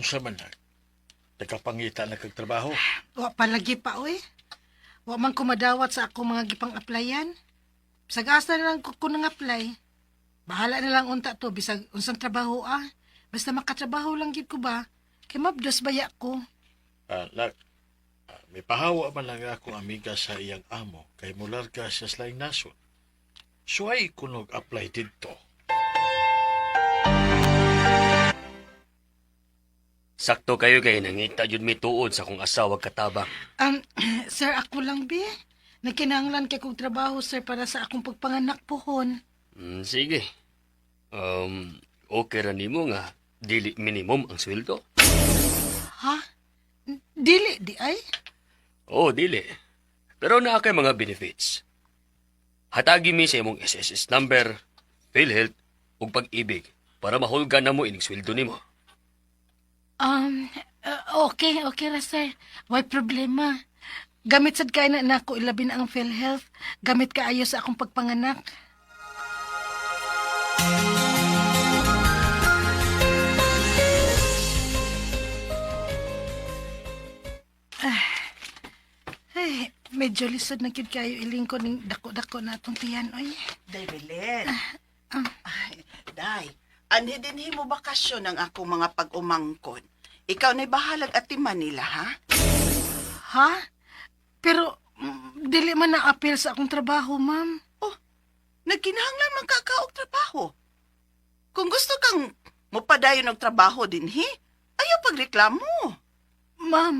Unsa man na? Nakapangita na kag trabaho. Wa palagi pa, oy. Wa man ko madawat sa akong mga gipang-applyan. Bisag asa na lang ko nang apply. Bahala na lang unta to bisag unsang trabaho ah. Basta makatrabaho lang gid ko ba. Kay mabdos baya ko. Ah, nak, may pahawa man lang akong amiga sa iyang amo kay mularga siya sa laing nasod. Suway kunog apply didto. Sakto kayo kay nangita jud mi tuod sa akong asawa katabang. Sir, ako lang bi. Nagkinahanglan kay kog trabaho, sir, para sa akong pagpanganak pohon. Sige. Okay ra nimo nga dili minimum ang sweldo. Ha? Dili di ay? Oo, dili. Pero naa kay mga benefits. Hatagi mi sa imong SSS number, PhilHealth ug pag-ibig para mahulgan na mo ining sweldo nimo. Um, okay, okay ra sir. Way problema. Gamit sad kay na nako ilabi na ang PhilHealth. Gamit kaayo sa akong pagpanganak. Ay, medyo lisod na gyud kayo ilingkod ning dako-dako na atong tiyan oy. Day, Belen. Ay, Day, anhi din mo bakasyon ang akong mga pag-umangkon. Ikaw na'y bahalag at Manila, ha? Ha? Pero dili man na appeal sa akong trabaho, ma'am. Oh, nagkinahanglan man ka og trabaho. Kung gusto kang mupadayon og trabaho dinhi, ayaw pagreklamo. Ma'am.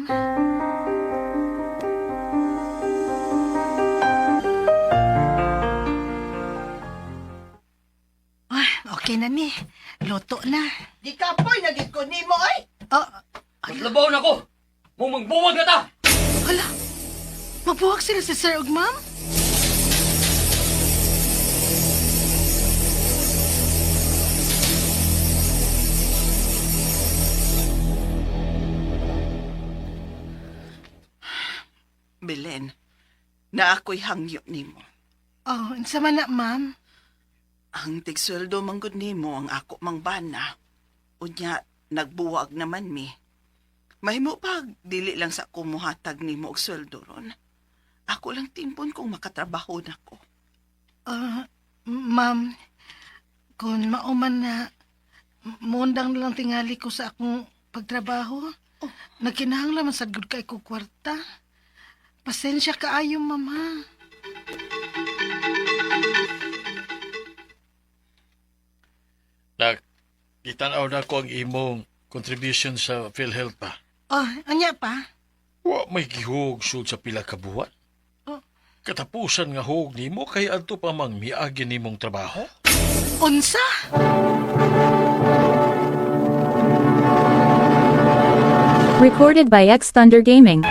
Ah, okay na ni. Luto na. Di ka po'y nagit ko nimo ay. Oh, Maglabaw na ko. Mong magbuwag na ta. hala. Magbuwag sila si sir ug ma'am? Belen, na ako'y hangyo nimo. Oh, unsa man na, ma'am? Ang tigsweldo manggod nimo ang ako mang bana. Unya, nagbuwag naman mi. Mahimo pag dili lang sa kumuhatag nimo og sweldo ron. Ako lang timpon kung makatrabaho nako. Ah, ma'am, kung mauman na muundang na lang tingali ko sa akong pagtrabaho. Oh. Nagkinahanglan man sad gud kay ko kwarta. Pasensya kaayo, ma'am, ha? Nak, gitanaw na ko ang imong contribution sa PhilHealth pa. Oh, anya pa? Wa may gihug sud sa pila ka buwan. Oh. Katapusan nga hug nimo kay adto pa mang miagi nimong trabaho. Unsa? Recorded by X Thunder Gaming.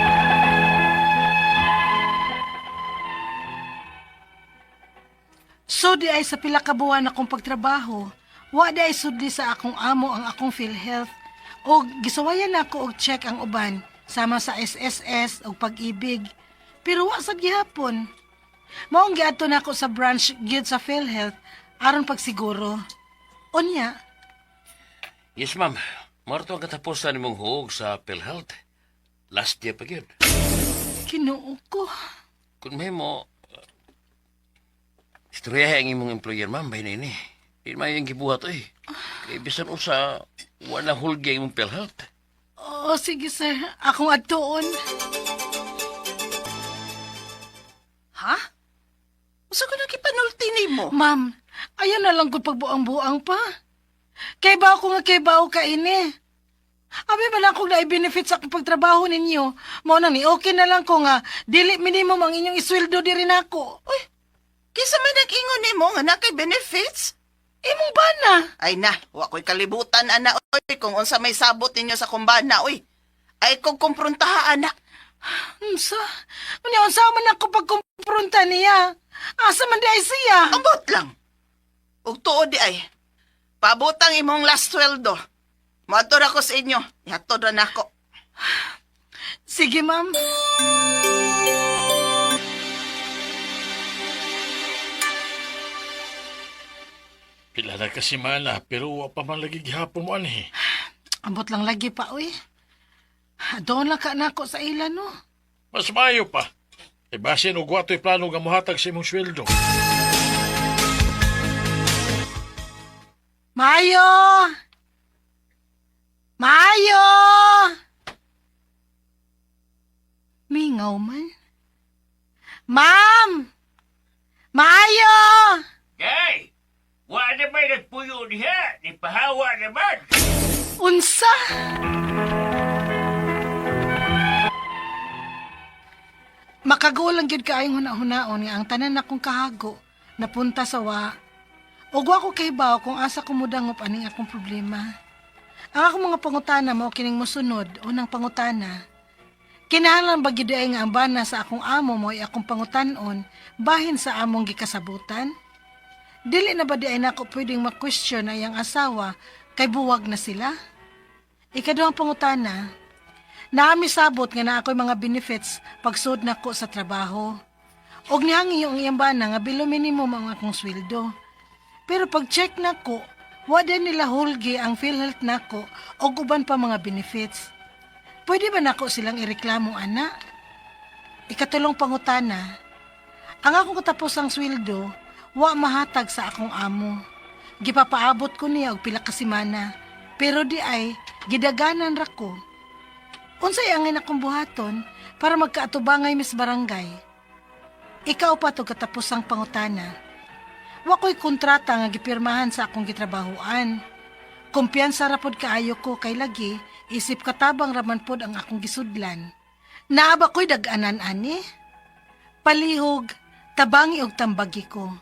So di ay sa pila ka buwan akong pagtrabaho, wa di ay sudli sa akong amo ang akong PhilHealth. Og gisuwayan nako og check ang uban sama sa SSS og pag-ibig. Pero wa sad gihapon. Maong giadto nako sa branch gyud sa PhilHealth aron pagsiguro. Unya, Yes, ma'am. Marto ang katapusan nimong huog sa PhilHealth. Last year pa gyud. Kinuo ko. Kung may mo, istoryahe ang imong employer, ma'am, bay na ini. Di may ang gibuhat, oy. Kay bisan usa, wala hulgi ang imong PhilHealth. Oo, sige sir, akong adtuon. Ha? Usa ko nakipanulti nimo? Ma'am, ayaw na lang kung pagbuang-buang pa. Kay ba ako nga kay bao ka ini? Abi ba lang kung na-benefit sa akong pagtrabaho ninyo? Mao na ni okay na lang ko nga dili minimum ang inyong isweldo diri nako. Uy, kinsa man nag-ingon nimo nga na kay benefits? Imong bana. Ay na, wa ko'y kalibutan ana oy kung unsa may sabot ninyo sa kumbana oy. Ay kung kumprontaha ana. Unsa? Unya unsa man ako pagkumpronta niya? Asa man di ay siya? Ambot lang. Ug tuod di ay. Paabotang imong last sweldo. Moadto ra ko sa inyo. Ihatod ra nako. Sige, ma'am. Pila na ka semana pero wa pa man lagi gihapon mo anhi. Ambot lang lagi pa, uy. Doon lang ka nako sa ila, no? Mas maayo pa. E basin og wa to'y plano nga mohatag sa imong sweldo. Mayo! Mayo! Mingaw man. Ma'am! Mayo! Day! Wa na ba'y nagpuyo diha? Di pahawa naman. Unsa? Makaguol lang gyud kaayong huna-hunaon nga ang tanan akong kahago napunta sa wa. Ug wa ko kahibaw kung asa ko modangop aning akong problema. Ang akong mga pangutana mao kining mosunod, unang pangutana. Kinahanglan ba gyud ay nga ang bana sa akong amo mo ay akong pangutan-on bahin sa among gikasabutan? Dili na ba di ay nako pwedeng ma-question ay ang asawa kay buwag na sila? Ikaduhang pangutana, naami sabot nga naa ako'y mga benefits pagsud nako sa trabaho. Og nihangi ang iyang bana nga below minimum ang akong sweldo. Pero pag check nako, wa din nila hulgi ang PhilHealth nako og uban pa mga benefits. Pwede ba nako silang ireklamo ana? Ikatulong pangutana, ang akong katapos ang sweldo, wa mahatag sa akong amo. Gipapaabot ko niya og pila ka semana, pero di ay gidaganan ra ko. Unsay angay akong buhaton para magkaatubangay mis barangay? Ikaw pa to katapos ang pangutana. Wa ko'y kontrata nga gipirmahan sa akong gitrabahoan. Kumpiyansa ra pod kaayo ko kay lagi, isip katabang raman pod ang akong gisudlan. Naa ba ko'y dag-anan ani? Palihog, tabangi og tambagi ko.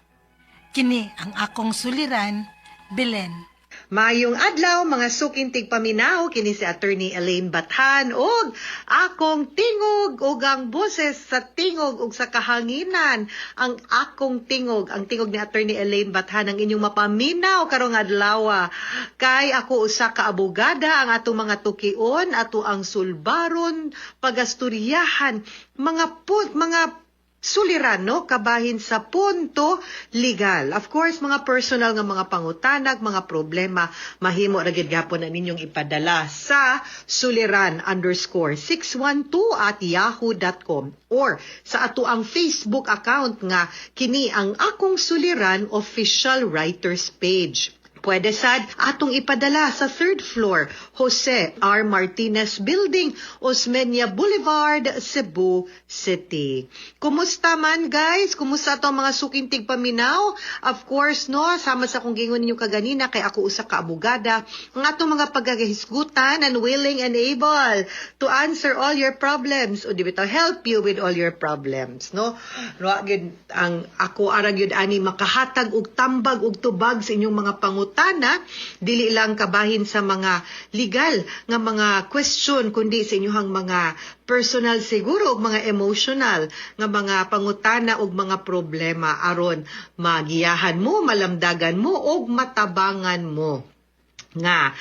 Kini ang akong suliran, Belen. Maayong adlaw mga suking tigpaminaw, kini si Attorney Elaine Bathan og akong tingog ug ang boses sa tingog ug sa kahanginan, ang akong tingog, ang tingog ni Attorney Elaine Bathan ang inyong mapaminaw karong adlaw. Kay ako usa ka abogada, ang atong mga tukion, ato ang sulbaron, pagasturyahan, mga suliran, no, kabahin sa punto legal. Of course, mga personal nga mga pangutanag, mga problema, mahimo ra gid gapon na ninyong ipadala sa suliran_612@yahoo.com or sa ato ang Facebook account nga kini ang Akong Suliran Official Writers Page. Pwede sad atong ipadala sa third floor, Jose R. Martinez Building, Osmeña Boulevard, Cebu City. Kumusta man, guys? Kumusta ato ang mga suking tigpaminaw? Of course, no, sama sa kong gingon ninyo kaganina kay ako usa ka abogada, ang atong mga pagkahisgutan and willing and able to answer all your problems o di bitaw help you with all your problems, no? No, gyud ang ako ara gyud ani makahatag og tambag og tubag sa inyong mga pangutana, dili lang kabahin sa mga legal nga mga question kundi sa inyong mga personal siguro ug mga emotional nga mga pangutana ug mga problema aron magiyahan mo, malamdagan mo ug matabangan mo nga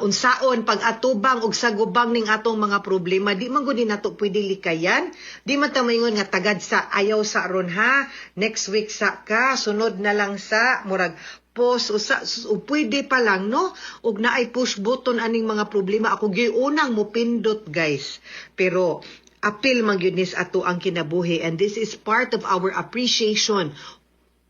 unsaon pag-atubang og sagubang ning atong mga problema. Di man gud ni nato pwede likayan, di man ta maingon nga tagad sa ayaw sa ron ha, next week sa ka, sunod na lang sa murag post usa o pwede pa lang, no, og naay push button aning mga problema, ako giunang mopindot, guys. Pero apil man gyud nis ato ang kinabuhi, and this is part of our appreciation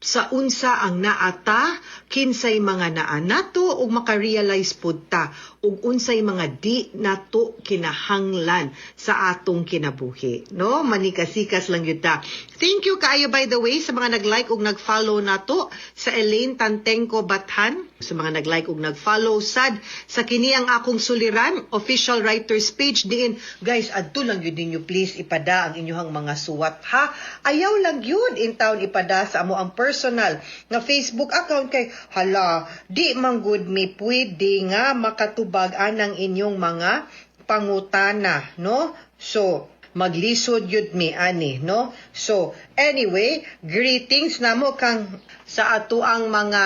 sa unsa ang naata, kinsay mga naa nato ug makarealize pud ta ug unsay mga di nato kinahanglan sa atong kinabuhi, no? Manikasikas lang gyud ta. Thank you kaayo, by the way, sa mga nag-like ug nag-follow nato sa Elaine Tantengco Bathan, sa mga nag-like ug nag-follow sad sa kini ang Akong Suliran Official Writers Page diin. Guys, adto lang gyud ninyo please ipada ang inyong mga suwat ha. Ayaw lang gyud in town ipada sa amo ang personal nga Facebook account kay hala, di man gud mi pwede nga makatubag anang inyong mga pangutana, no? So maglisod yun mi ani, no? So anyway, greetings namo kang sa ato ang mga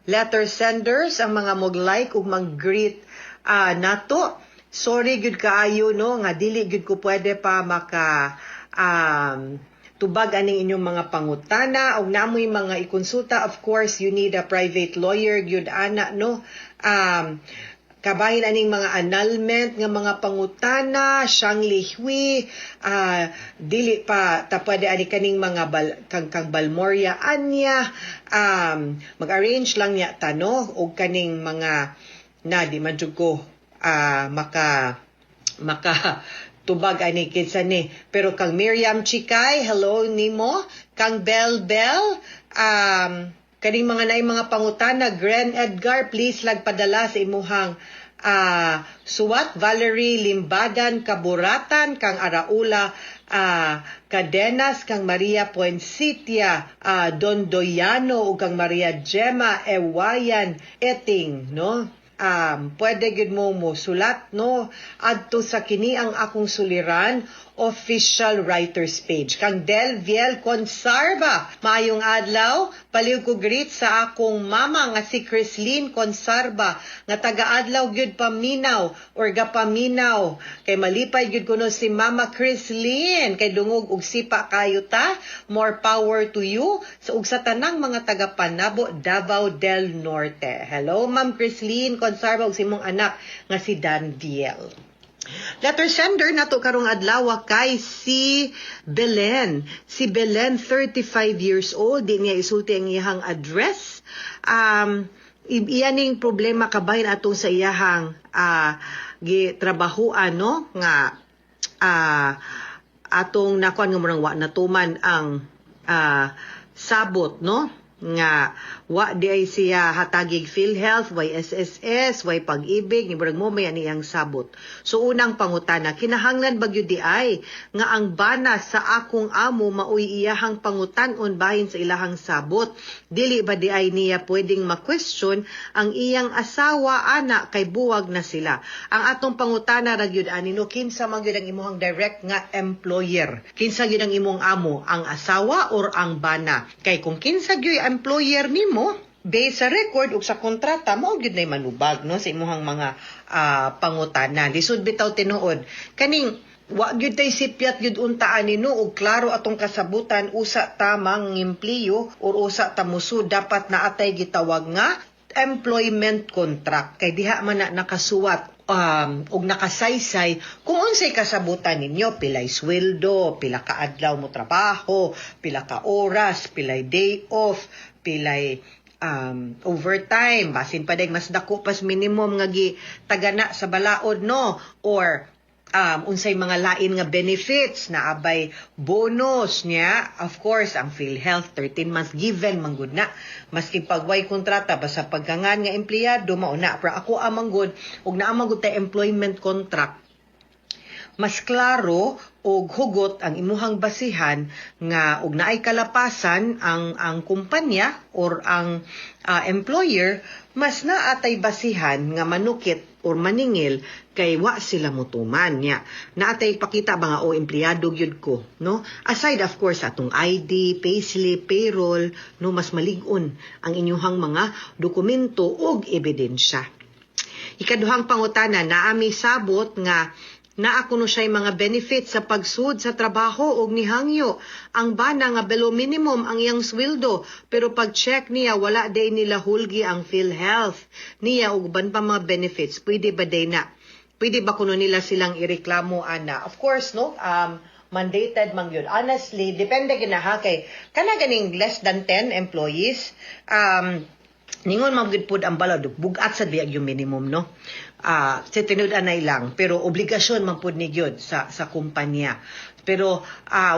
letter senders, ang mga mag-like ug mag-greet nato. Sorry gyud kaayo, no, nga dili gyud ko pwede pa maka tubag aning inyong mga pangutana og namoy mga ikonsulta. Of course, you need a private lawyer gyud ana, no? Kabahin aning mga annulment nga mga pangutana, siyang lihwi, dili pa ta pwede ani kaning mga kang Balmoria anya, mag-arrange lang niya ta, no, og kaning mga na di man jud ko maka maka tubag ani kinsa ni. Pero kang Miriam Chikay, hello nimo. Kang Bel Bel, kaning mga naay mga pangutana, Gren Edgar, please lagpadala sa imuhang suwat. Valerie Limbadan Kaburatan, kang Araula Cadenas, kang Maria Poincitia Dondoyano ug kang Maria Gemma Ewayan Eting, no? Pwede gid mo mo sulat, no, adto sa Kini ang Akong Suliran Official Writers page. Kang Del Viel Consarba, maayong adlaw. Paliw ko greet sa akong mama nga si Chrislyn Consarba nga taga-adlaw gyud paminaw or gapaminaw, kay malipay gyud kuno si Mama Chrislyn kay dungog og sipa kayo ta. More power to you sa ug sa tanang mga taga Panabo, Davao del Norte. Hello, Ma'am Chrislyn Consarba ug sa imong anak nga si Dan Viel. Letter sender nato karong adlaw kay si Belen. Si Belen, 35 years old, di niya isulti ang iyahang address. Iya ning problema kabahin atong sa iyahang gitrabahuan, no, nga atong nakuan nga murang wa natuman ang sabot, no, nga wa di ay siya hatagig PhilHealth, way SSS, way Pag-IBIG, ni murag mo may ani iyang sabot. So unang pangutana, kinahanglan ba gyud di ay nga ang bana sa akong amo maoy iyahang pangutan-on bahin sa ilahang sabot? Dili ba di ay niya pwedeng ma-question ang iyang asawa ana kay buwag na sila? Ang atong pangutana ra gyud ani, no, kinsa man gyud ang imuhang direct nga employer? Kinsa gyud ang imong amo, ang asawa or ang bana? Kay kung kinsa gyud employer nimo based sa record ug sa kontrata, mao gyud nay manubag, no, sa imuhang mga pangutana. Lisod bitaw tinuod kaning wa gyud tay sipyat gyud unta ani, no, ug klaro atong kasabutan usa ta mangempleo or usa ta musud, dapat na atay gitawag nga employment contract kay diha man na nakasuwat og nakasaysay kung unsay kasabutan ninyo, pilay sweldo, pila ka adlaw mo trabaho, pila ka oras, pilay day off, pilay overtime, basin pa dag mas dako pas minimum nga gitagana sa balaod, no, or unsay mga lain nga benefits na abay bonus niya. Of course, ang PhilHealth, 13 months given manggod na maski pagway kontrata, basta pagkangan nga empleyado mao na. Pero ako amang gud og naa man gud tay employment contract, mas klaro og hugot ang imuhang basihan nga og naay kalapasan ang kumpanya or ang employer, mas naatay basihan nga manukit or maningil kay wa sila mutuman niya. Naatay pakita ba nga o empleyado gyud ko, no? Aside, of course, atong ID, payslip, payroll, no, mas malig-on ang inyuhang mga dokumento ug ebidensya. Ikaduhang pangutana, naami sabot nga naa kuno siya'y mga benefits sa pagsud sa trabaho og nihangyo ang bana nga below minimum ang iyang sweldo, pero pag check niya wala day nila hulgi ang PhilHealth niya ug uban pa mga benefits. Pwede ba day na? Pwede ba kuno nila silang ireklamo ana? Of course, no, mandated man yun. Honestly, depende gina ha, kay kana ganing less than 10 employees, ningon man gud pud ang balod, bugat sa biyag yung minimum, no, sa tinud-anay lang, pero obligasyon man pud ni gyud sa kumpanya. Pero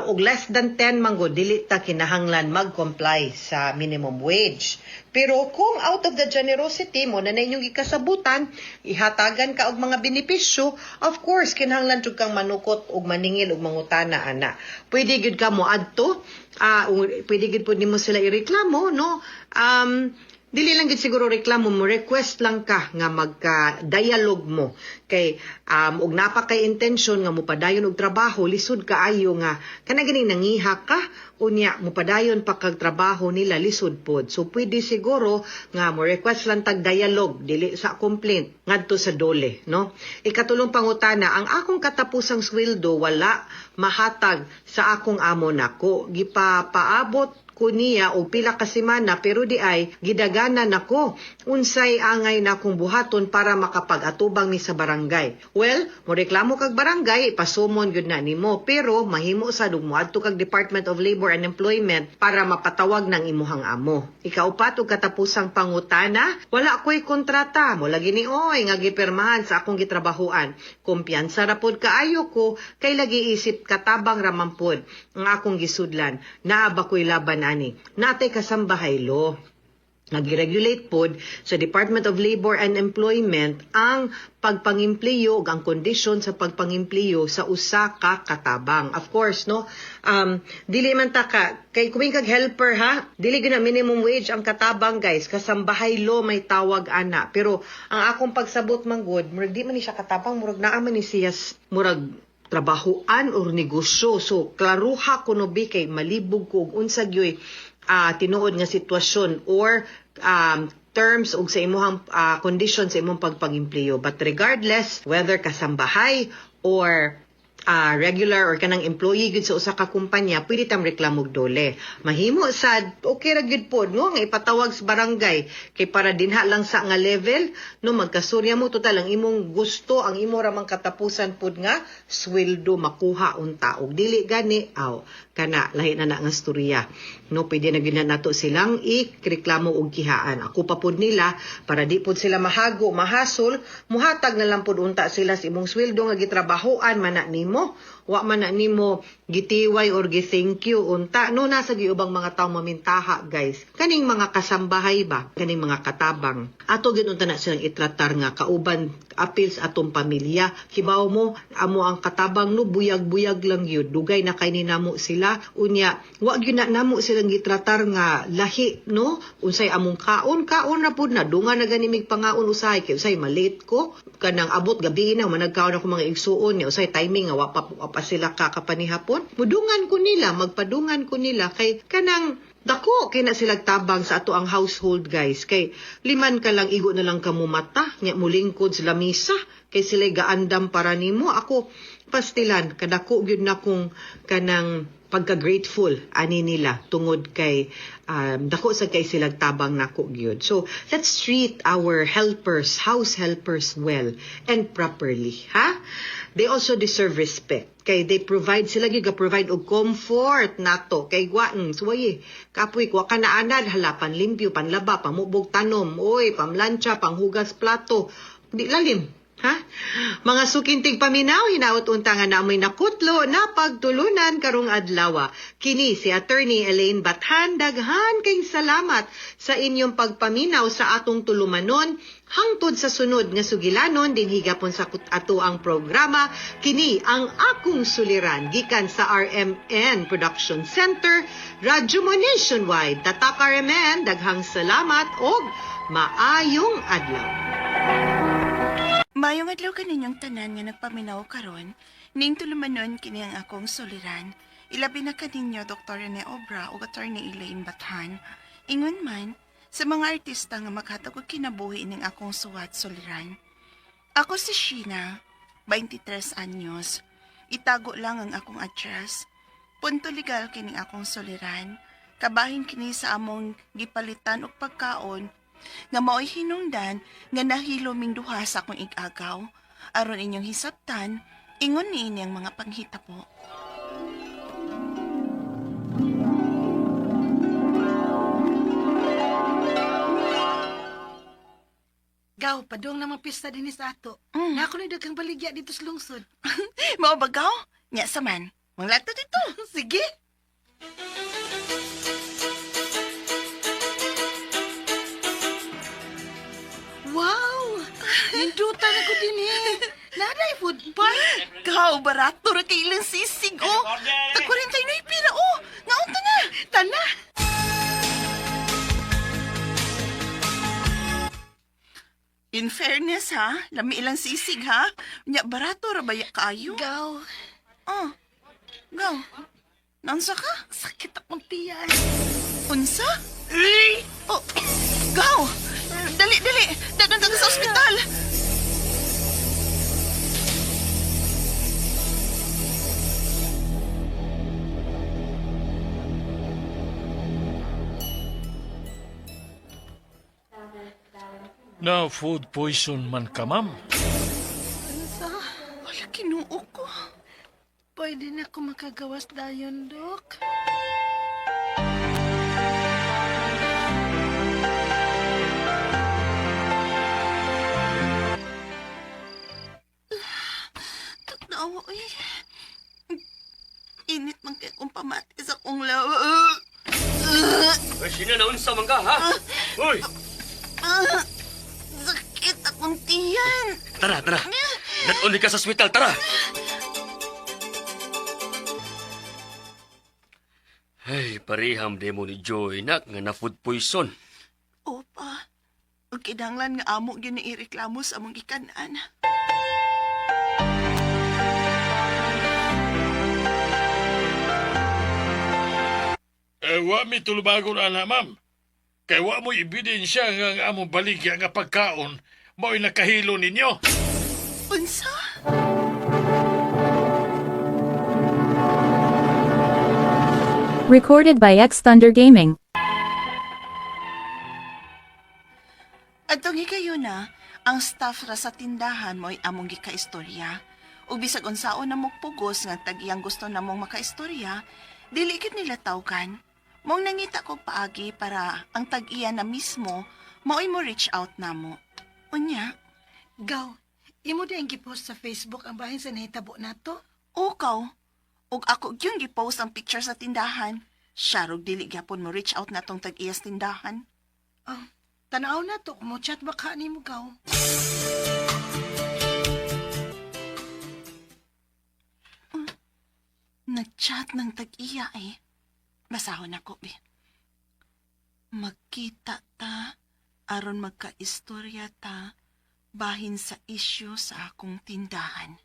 og less than 10 man gud, dili ta kinahanglan mag-comply sa minimum wage. Pero kung out of the generosity mo na inyong gikasabutan, ihatagan ka og mga benepisyo, of course kinahanglan jud kang manukot og maningil og mangutana ana. Pwede gyud ka mo adto, pwede gyud pud nimo sila ireklamo, no. Dili lang gid siguro reklamo mo, request lang ka nga magka-dialogue mo kay og napa kay intention nga mopadayon og trabaho, lisod kaayo nga kana ganing nangiha ka unya mopadayon pa kag trabaho nila, lisod pod. So pwede siguro nga mo request lang tag dialogue, dili sa complaint ngadto sa DOLE, no? Ikatulong pangutana, ang akong katapusang sweldo wala mahatag sa akong amo nako, gipapaabot ko niya og pila ka semana pero di ay gidaganan nako, unsay angay na akong buhaton para makapag-atubang ni sa barangay? Well, moreklamo kag barangay, ipasumon gyud na nimo, pero mahimo sa moadto kag Department of Labor and Employment para mapatawag ng imuhang amo. Ikaupat ug katapusang pangutana, wala ko'y kontrata mo lagi ni oy nga gipirmahan sa akong gitrabahuan. Kumpiyansa ra pod kaayo ko kay lagi isip katabang ra man pod ang akong gisudlan. Naa ba ko'y laban ani? Natay kasambahay lo. Nag-regulate pod sa Department of Labor and Employment ang pagpangimpliyo ug ang kondisyon sa pagpangimpliyo sa usa ka katabang. Of course, no, dili man ta ka kay kuwing kag helper ha, dili gyud na minimum wage ang katabang, guys, kasambahay lo may tawag ana. Pero ang akong pagsabot man gud, murag di man ni siya katabang, murag naa man ni siya murag trabahoan or negosyo. So klaruha kuno bi kay malibog ko og unsa gyoy tinuod nga sitwasyon or terms ug sa imuhang condition sa imong pagpangimpliyo. But regardless whether kasambahay or regular or kanang employee gyud sa usa ka kumpanya, pwede tam reklamo og DOLE. Mahimo sad, okay ra gyud pod, no, nga ipatawag sa barangay kay para dinha lang sa nga level, no, magkasurya mo, total ang imong gusto, ang imo ra mang katapusan pod nga sweldo makuha unta. Og dili gani, aw kana lahi na na nga storya, no. Pwede na gyud na nato silang ireklamo og kihaan. Ako pa pod nila para di pod sila mahago mahasol, muhatag na lang pod unta sila sa imong sweldo nga gitrabahoan man na nimo, wa man na nimo gitiway or gi-thank you unta, no. Nasa giubang mga tawo mamintaha, guys, kaning mga kasambahay ba, kaning mga katabang, ato gyud unta na silang itratar nga kauban apil sa atong pamilya. Kibaw mo amo ang katabang, no, buyag-buyag lang yun, dugay na kay ni namo sila, unya wa gyud na namo silang gitratar nga lahi, no. Unsay among kaon, kaon ra pud na, dunga na gani mig pangaon usahay kay usay malate ko, kanang abot gabi na managkaon ako mga igsuon niya, usay timing nga wa pa sila kakapanihapon, mudungan ko nila, magpadungan ko nila kay kanang dako kay na silag tabang sa ato ang household, guys, kay liman ka lang, igo na lang kamo mata nya mulingkod sa lamisa kay sila gaandam para nimo. Ako pastilan, kadako gyud na kong kanang pagka-grateful ani nila tungod kay dako sa kay silag tabang nako gyud. So let's treat our helpers, house helpers well and properly, ha. They also deserve respect kay they provide, sila gyud provide og comfort nato kay gwa suwaye kapoy ko ka na anad, hala, panlimpyo, panlaba, pamubog tanom, oy, pamlantsa, panghugas plato, di lalim. Ha? Mga suking tigpaminaw, hinaot unta nga namoy nakutlo na pagtulunan karong adlaw. Kini si Attorney Elaine Bathan, daghan kay salamat sa inyong pagpaminaw sa atong tulumanon. Hangtod sa sunod nga sugilanon dinhi gapon sa ato ang programa, kini ang akong suliran, gikan sa RMN Production Center, Radyo Mo Nationwide. Tatak RMN, daghang salamat og maayong adlaw. Mayong adlaw kaninyong tanan nga nagpaminaw karon, ning tulumanon kini ang akong suliran. Ilabi na kaninyo Dr. Rene Obra ug Attorney Elaine Bathan. Ingon man sa mga artista nga maghatag og kinabuhi ning akong suwat suliran. Ako si Sheena, 23 anyos. Itago lang ang akong address. Punto legal kining akong suliran. Kabahin kini sa among gipalitan og pagkaon nga mao'y hinungdan nga nahilo ming duha sa akong igagaw. Aron inyong hisabtan, ingon niini ang mga panghitabo. Gaw, padung na mga pista din sa ato. Na ako ni daghang baligya dito sa lungsod. Mao ba gaw? Nya sa man. Manglato dito. Sige. Wow! Nindutan ako din eh. Naday food park. Gaw, barato ra kay ilang sisig oh. Tag 49 pira oh. Ngaon ta na. Tana. In fairness ha, lami ilang sisig ha. Nya barato ra baya kaayo. Gaw, Oh. Gaw. Naunsa ka? Sakit akong tiyan. Unsa? Oh, gaw. Dali, dali. Dadon ta sa ospital. Na food poison man ka, ma'am. Unsa? Wala, kinuo ko. Pwede na ako makagawas dayon, Dok. Tanawa, uy. Init man kay kong pamati sa kong lawa. Uy, sino na unsa man ka, ha? Uy! Sakit akong tiyan. Tara, tara. Dadon ka sa ospital, tara! Ay, pareham demo ni Joy nak nga na food poison. Opa, ang kinahanglan nga amo gyud ni ireklamo sa among gikanan. Eh, wa mi tulubagon ana, ma'am. Kay wa mo ebidensya nga ang among baligya nga pagkaon mao'y nakahilo ninyo. Unsa? Recorded by X Thunder Gaming. Adtong higayon na, ang staff ra sa tindahan mo'y among gikaistorya. Ug bisag unsaon na pugos nga tag-iyang gusto namong makaistorya, dili gyud nila tawgan. Mong nangita kog paagi para ang tag-iya na mismo mao'y mo reach out namo. Unya, Gaw, imo di ang gipost sa Facebook ang bahin sa nahitabo nato. ukaw. Ug ako gyud gipost ang picture sa tindahan. Siya rog dili gyapon mo reach out natong tag-iya sa tindahan. Oh, tanaw na to, mo chat ba ka nimo, Gaw? Nag-chat ng tag-iya eh. Basahon ako, be. Magkita ta, aron magkaistorya ta, bahin sa isyu sa akong tindahan.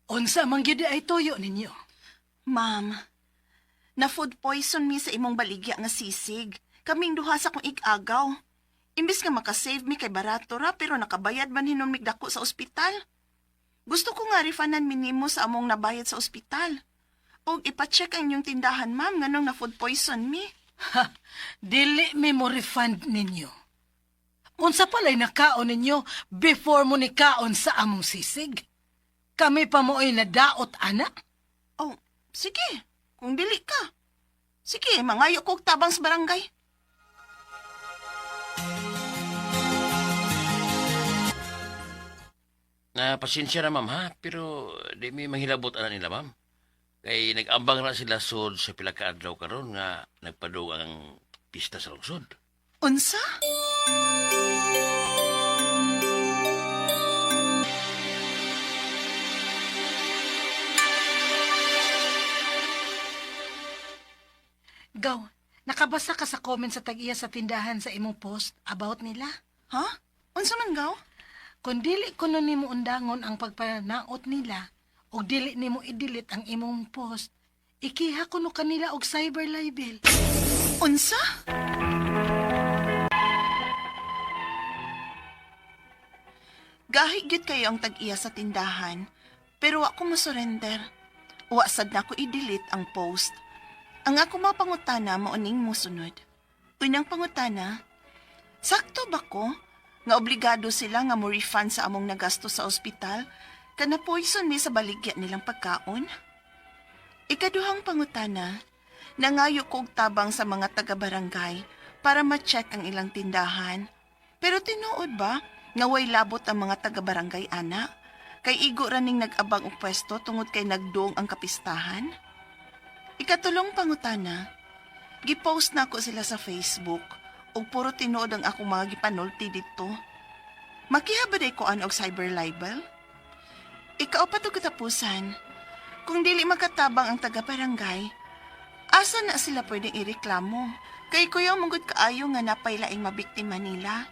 Unsa man gyud ay tuyo ninyo? Ma'am, na food poison mi sa imong baligya nga sisig. Kaming duha sa kong igagaw. Imbis nga makasave mi kay barato ra pero nakabayad man hinon mig dako sa ospital. Gusto ko nga refundan mi nimo sa among nabayad sa ospital. Og ipacheck ang inyong tindahan, ma'am, nganong na food poison mi. Ha, dili mi mo refund ninyo. Unsa pala'y nakaon ninyo before mo ni kaon sa among sisig? Kami pa mo'y nadaot, ana? Oh, sige. Kung dili ka. Sige, mangayo ko og tabang sa barangay. Na pasensya na ma'am ha, pero di mi manghilabot ana nila ma'am. Kay nag-ambang na sila sod sa pila ka adlaw karon nga nagpadung ang pista sa lungsod. Unsa? Gaw, nakabasa ka sa comment sa tag-iya sa tindahan sa imong post about nila? Ha? Unsa man gaw? Kung dili kuno nimo undangon ang pagpanaot nila ug dili nimo i-delete ang imong post, ikiha kuno kanila og cyber libel. Unsa? Gahi gyud kayo ang tag-iya sa tindahan, pero wa ko mo-surrender. Wa sad na ko i-delete ang post. Ang ako mga pangutana mao ning mosunod. Unang pangutana, sakto ba ko nga obligado sila nga mo refund sa among nagasto sa ospital kana poison mi sa baligya nilang pagkaon? Ikaduhang pangutana, nangayo ko og tabang sa mga taga-barangay para ma-check ang ilang tindahan. Pero tinuod ba nga way labot ang mga taga-barangay ana? Kay igo ra ning nag-abang og pwesto tungod kay nagduong ang kapistahan? Ikatulong pangutana, gipost na ako sila sa Facebook ug puro tinuod ang akong mga gipanulti didto. Makiha ba day ko an og cyber libel? Ikaapat og katapusan, kung dili makatabang ang taga-barangay, Asa na sila pwedeng ireklamo? Kay kuya manggod kaayo nga napay laing mabiktima nila.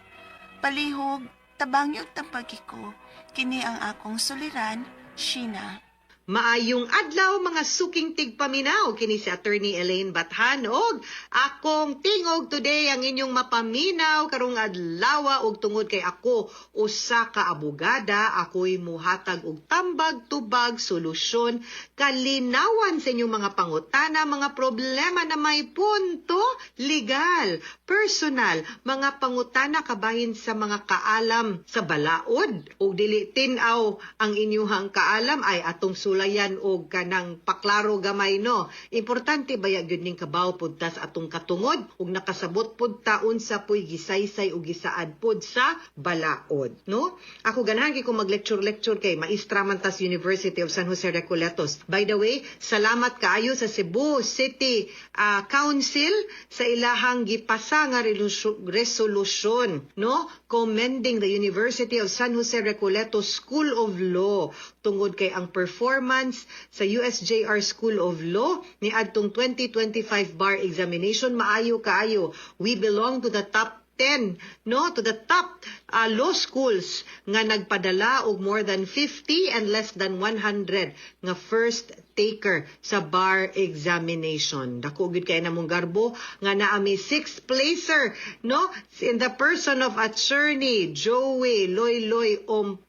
Palihog, tabangi og tambagi ko. Kini ang akong suliran, Sheena. Maayong adlaw, mga suking tigpaminaw, kini si Attorney Elaine Bathan og akong tingog today ang inyong mapaminaw karong adlaw. Og tungod kay ako usa ka abogada, ako'y muhatag og tambag, tubag, solusyon, kalinawan sa inyong mga pangutana, mga problema na may punto legal, personal, mga pangutana kabahin sa mga kaalam sa balaod ug dili tin-aw ang inyuhang kaalam ay atong sulayan og kanang paklaro gamay, no? Importante baya gyud ning kabaw pud ta sa atong katungod ug nakasabot pud ta unsa puy gisaysay ug gisaad pud sa balaod, no? Ako ganahan kay ko mag-lecture lecture kay maestra man ta sa University of San Jose Recoletos. By the way, salamat kaayo sa Cebu City Council sa ilahang gipasa nga resolution, no, commending the University of San Jose Recoletos School of Law tungod kay ang performance sa USJR School of Law niadtong 2025 bar examination maayo kaayo. We belong to the top 10, no, to the top law schools nga nagpadala og more than 50 and less than 100 nga first taker sa bar examination. Dako gyud kay namong garbo nga naa mi six placer, no, in the person of Attorney Joey Loyloy Ompad,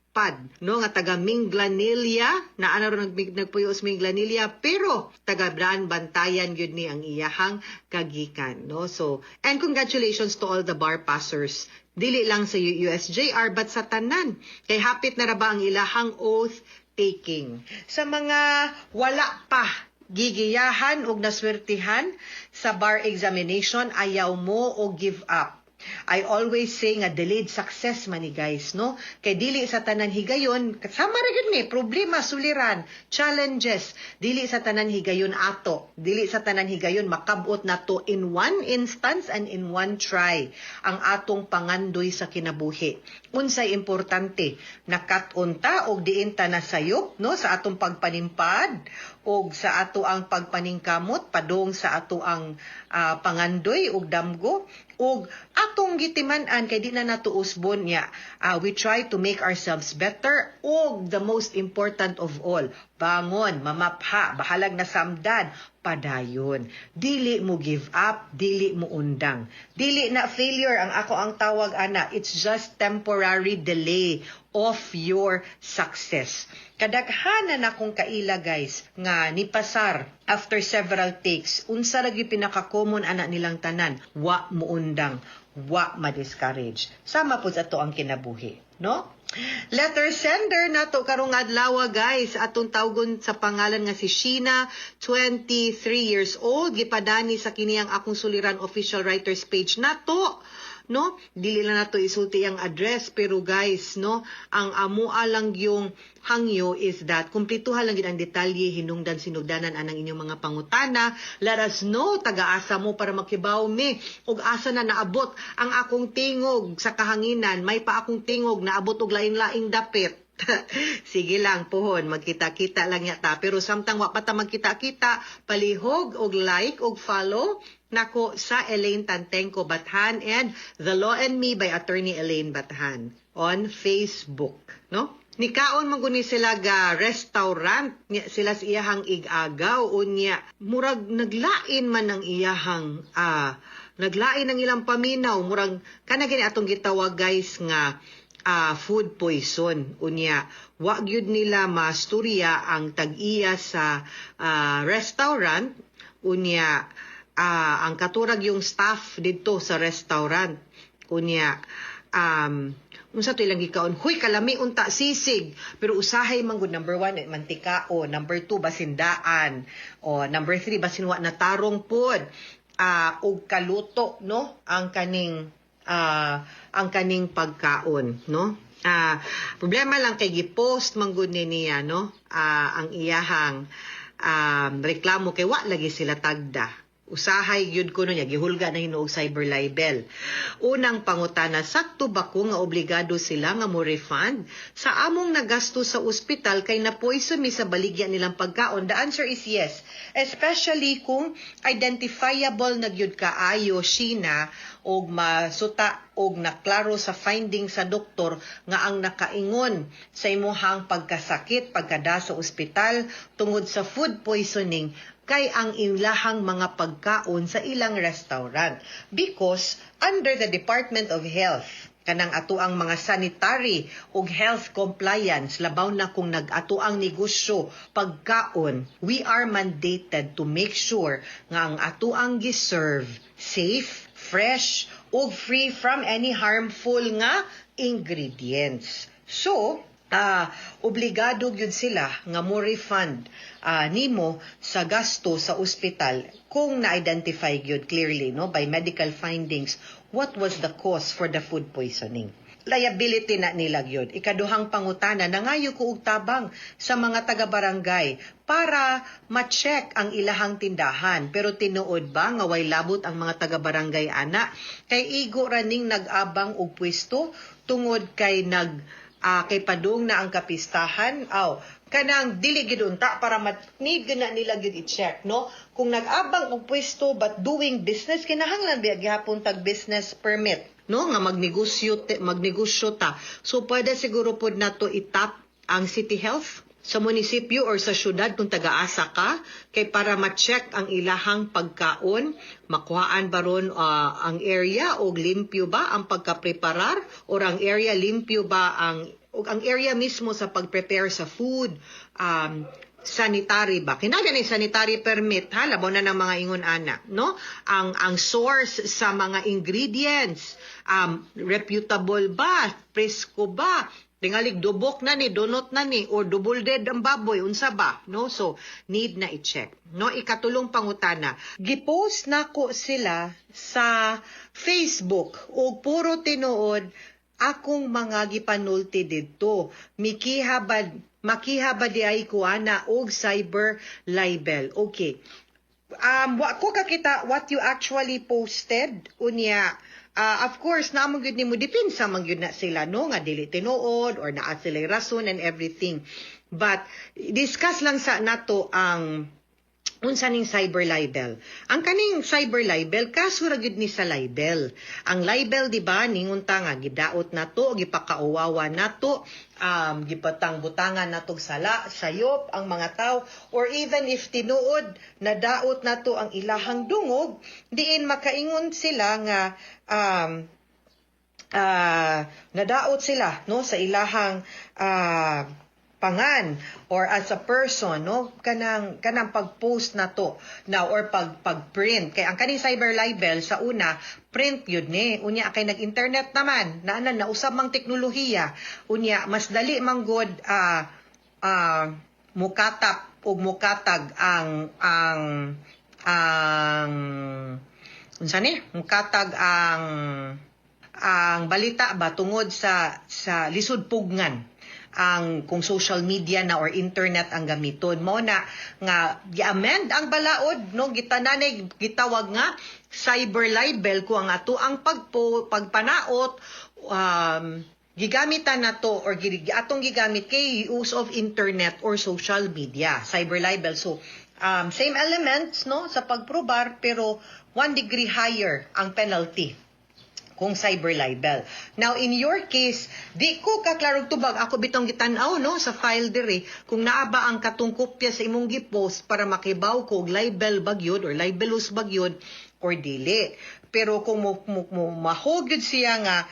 no, nga taga Minglanilla na ana ron nagpuyo sa Minglanilla pero taga Daan Bantayan gyud ni ang iyahang kagikan, no? So, and congratulations to all the bar passers, dili lang sa USJR but sa tanan kay hapit na ra ba ang ilahang oath taking. Sa mga wala pa gigiyahan og naswertihan sa bar examination, ayaw mo o give up. I always say nga delayed success man ni, guys, no? Kay dili sa tanan higayon, kasama ra gyud ni problema, suliran, challenges. Dili sa tanan higayon ato. Dili sa tanan higayon makabot nato in one instance and in one try ang atong pangandoy sa kinabuhi. Unsay importante, nakat-on ta og diin ta nasayop, no, sa atong pagpanimpad og sa ato ang pagpaningkamot padung sa ato ang pangandoy og damgo og atong gitiman-an kay di na nato usbon niya. We try to make ourselves better og the most important of all, bangon, mamapha, bahalag na samdan, padayon. Dili mo give up, dili mo undang. Dili na failure ang ako ang tawag ana, it's just temporary delay of your success. Kadaghanan akong kaila, guys, nga nipasar after several takes. Unsa ra gyud pinaka-common ana nilang tanan? Wa muundang, wa ma-discourage. Sama pud sa ato ang kinabuhi, no? Letter sender nato karong adlaw, guys, atong tawgon sa pangalan nga si Sheena, 23 years old, gipadani sa kiniyang Akong Suliran official writers page nato, no? Dili lang nato isulti ang address pero guys, no, ang amua lang yung hangyo is that kumplituhan lang gid ang detalye, hinungdan, sinugdanan anang inyong mga pangutana. Let us know taga-asa mo para makibaw mi ug asa na naabot ang akong tingog sa kahanginan. May pa akong tingog naabot og lain-laing dapit. Sige lang pohon, magkita-kita lang yata. Pero samtang wa pa ta magkita-kita, palihog og like og follow nako sa Elaine Tantengco Bathan and The Law and Me by Attorney Elaine Bathan on Facebook, no? Nikaon man guni sila ga restaurant niya sila sa iyahang ig-agaw. Unya murag naglain man ang iyahang naglain ang ilang paminaw, murag kana gani atong gitawag, guys, nga food poison. Unya wa gyud nila masturya ang tag-iya sa restaurant, unya ang katurag yung staff didto sa restaurant. Unya unsa to ilang gikaon, huy, kalami unta sisig, pero usahay man gud, number 1 eh, mantika, o number 2 basindaan, o number 3 basin wa na tarong pod og kaluto, no, ang kaning pagkaon, no? Problema lang kay gipost man gud ni niya, no, ang iyahang reklamo kay wa lagi sila tagda. Usahay gyud kuno niya gihulga na hinuog cyber libel. Unang pangutana, sakto ba ko nga obligado sila nga mo refund sa among nagasto sa ospital kay na-poison mi sa baligya nilang pagkaon? The answer is yes. Especially kung identifiable na gyud kaayo, Sheena, og masuta og naklaro sa finding sa doktor nga ang nakaingon sa imuhang pagkasakit, pagkada sa ospital tungod sa food poisoning kay ang ilahang mga pagkaon sa ilang restaurant, because under the Department of Health, kanang atuang mga sanitary ug health compliance, labaw na kung nag-atuang negosyo pagkaon, we are mandated to make sure nga ang atuang giserve safe, fresh ug free from any harmful nga ingredients. So obligado gyud sila nga mo refund nimo sa gasto sa ospital kung na-identify gyud clearly, no, by medical findings what was the cause for the food poisoning. Liability na nila gyud. Ikaduhang pangutana, nangayo ko og tabang sa mga taga-barangay para ma-check ang ilahang tindahan. Pero tinuod ba nga way labot ang mga taga-barangay ana? Kay igo ra ning nag-abang og pwesto tungod kay nag kay padung na ang kapistahan. Aw, kanang dili gid unta para mat need gid na nila gyud i-check, no, kung nag-abang og pwesto but doing business. Kinahanglan biya gihapon tag business permit, no, nga magnegosyo magnegosyo ta. So pwede siguro pod nato itap ang City Health sa munisipyo or sa syudad kung taga-asa ka kay para ma-check ang ilahang pagkaon, makuhaan ba ron ang area og limpyo ba ang pagka-preparar or ang area limpyo ba ang og ang area mismo sa pag-prepare sa food, sanitary ba. Kinahanglan ni sanitary permit ha, labaw na ng mga ingon ana, no? Ang source sa mga ingredients, reputable ba, presko ba, tingalig dubok na ni, donot na ni, or double dead ang baboy, unsa ba, no? So, need na i-check. No, ikatulong pangutana. Gipost nako sila sa Facebook og puro tinuod akong mga gipanulti didto. Mikiha ba, makiha ba di ay ko ana og cyber libel? Okay. Wa ko kakita what you actually posted unya. Of course, naa man gyud nimo depensa man gyud na sila, no, nga dili tinuod or naa sila rason and everything. But discuss lang sa nato ang unsa ning cyber libel. Ang kaning cyber libel, kaso ra gyud ni sa libel. Ang libel, di ba, ningon ta nga gidaot nato, gipakauwawa nato, gipatang-butangan nato sala, sayop ang mga tao, or even if tinuod nadaot nato ang ilahang dungog, diin makaingon sila nga nadaot sila, no, sa ilahang pangan or as a person, no, kanang pag-post na to now or pag-print, kay ang kaning cyber libel sa una print yun ni. Unya kay nag-internet naman na na nausab mang teknolohiya, unya mas dali man gud mukatap ug mukatag ang unsa ni, mukatag ang balita ba tungod sa lisod pugnan ang kung social media na or internet ang gamiton. Mo na nga gi-amend ang balaod, no, gitananay gitawag nga cyber libel kung ang ato ang pagpanaot gigamitan na to or atong gigamit kay use of internet or social media, cyber libel. So same elements, no, sa pagprobar, pero one degree higher ang penalty kung cyber libel. Now, in your case, di ko kaklarong tubag. Ako bitong gitan-aw, no, sa file diri kung naa ba ang katong kopya sa imong gipost para makibaw ko og libel ba gyud or libelous ba gyud or dili. Pero kung mo mahog gyud siya nga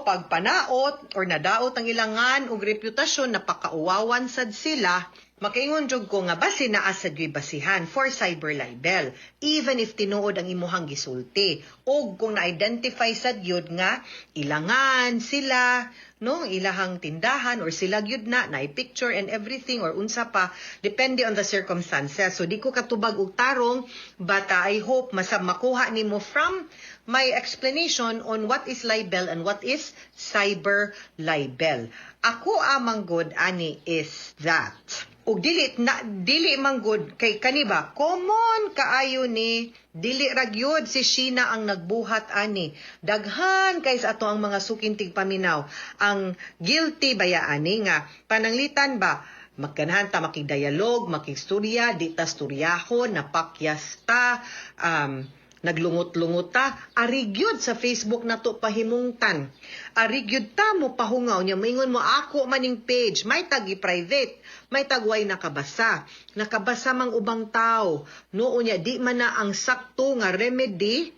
pagpanaot or nadaot ang ilangan og reputasyon, napakauwawan sad sila, makaingon jud ko nga basi naa sad gyud basihan for cyber libel even if tinuod ang imuhang gisulti og kung na-identify sad gyud nga ilangan sila. no, ilahang tindahan or sila gyud na na picture and everything or unsa pa, depende on the circumstances. So di ko katubag og tarong, but I hope masab makuha nimo from my explanation on what is libel and what is cyber libel. Ako amang good ani is that ug dili na dili man gud kay kani ba, common kaayo ni, dili ra gyud si Sheena ang nagbuhat ani. Daghan kay sa ato ang mga suking tigpaminaw ang guilty baya ani nga pananglitan ba magganahan ta makigdialog, makigstorya, di ta storyahon, napakyas ta, naglungot-lungot ta, ari gyud sa Facebook nato pahimungtan. Ari gyud ta mo pahungaw niya, moingon mo ako maning page, may tagi private, may tagway nakabasa. Nakabasa mang ubang tao. Noon niya di man na ang sakto nga remedy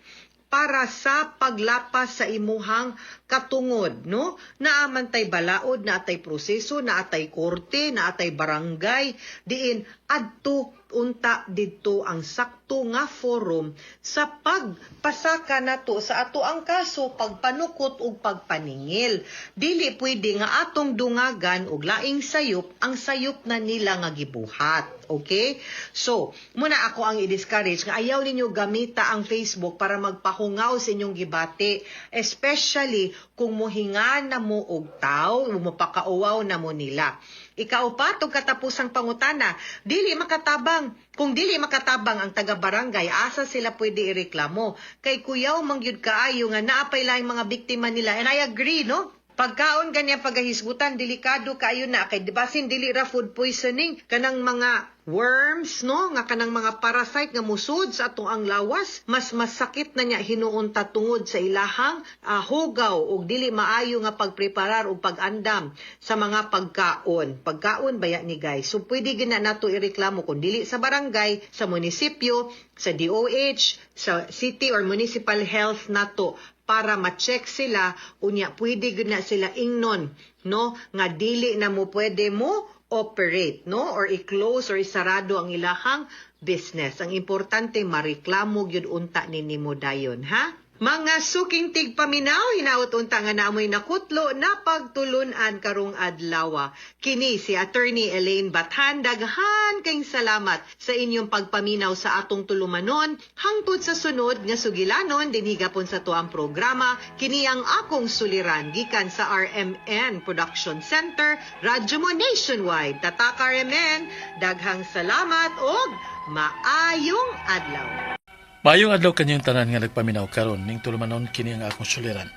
para sa paglapas sa imuhang katungod, no? Naaman tay balaod, naatay proseso, naatay korte, naatay barangay, diin adto unta didto ang sakto nga forum sa pagpasaka nato sa ato ang kaso, pagpanukot ug pagpaningil. Dili pwede nga atong dungagan og laing sayop ang sayop na nila nga gibuhat. Okay? So, muna ako ang i-discourage nga ayaw ninyo gamita ang Facebook para magpahungaw sa inyong gibati, especially kung mohinga na mo og taw, mopakauwaw na mo nila. Ikaupat ug katapusang pangutana, dili makatabang. Kung dili makatabang ang taga-barangay, asa sila pwede ireklamo? Kay kuyaw mangyud kaayo nga naapay laing mga biktima nila. And I agree, no? Pagkaon ganyan pagahisgutan, delikado kaayo na kay basin dili ra food poisoning, kanang mga worms, no, nga kanang mga parasite nga musud sa atong ang lawas, mas masakit na niya hinuon ta tungod sa ilahang hugaw ug dili maayo nga pagpreparar ug pag-andam sa mga pagkaon. Pagkaon baya ni guys. So pwede gina nato ireklamo kung dili sa barangay, sa munisipyo, sa DOH, sa city or municipal health nato para ma-check sila unya pwede gud na sila ingnon, no, nga dili na mo pwede mo operate, no, or i-close or isarado ang ilahang business. Ang importante mareklamo gyud unta ni nimo dayon, ha? Mga suking tigpaminaw, hinaot unta nga naamoy nakutlo na pagtulunan karong adlaw. Kini si Attorney Elaine Bathan, daghan kayong salamat sa inyong pagpaminaw sa atong tulumanon hangtod sa sunod nga sugilanon dinhi gapon sa tuang programa kini ang akong suliran gikan sa RMN Production Center, Radyo Mo Nationwide. Tatak RMN, daghang salamat og maayong adlaw. Maayong adlaw kanyang tanan nga nagpaminaw karon ning tulumanon kini ang akong suliran.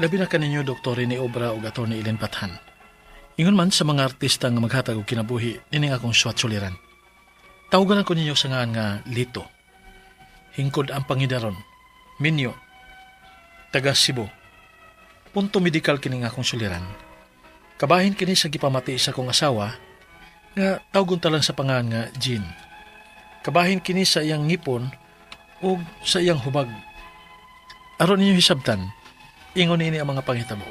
Labi na kaninyo Dr. Rene Obra ug Atty. Elaine Bathan. Ingon man sa mga artista nga maghatag og kinabuhi nining akong suwat suliran. Tawgan ko ninyo sa ngan nga Lito. Hingkod ang pangidaron. Minyo. Taga Cebu. Punto medikal kining akong suliran. Kabahin kini sa gipamati sa akong asawa nga tawgon ta lang sa pangan nga Jean. Kabahin kini sa iyang ngipon ug sa iyang hubag. Aron ninyo hisabtan, ingon ini ang mga panghitabo.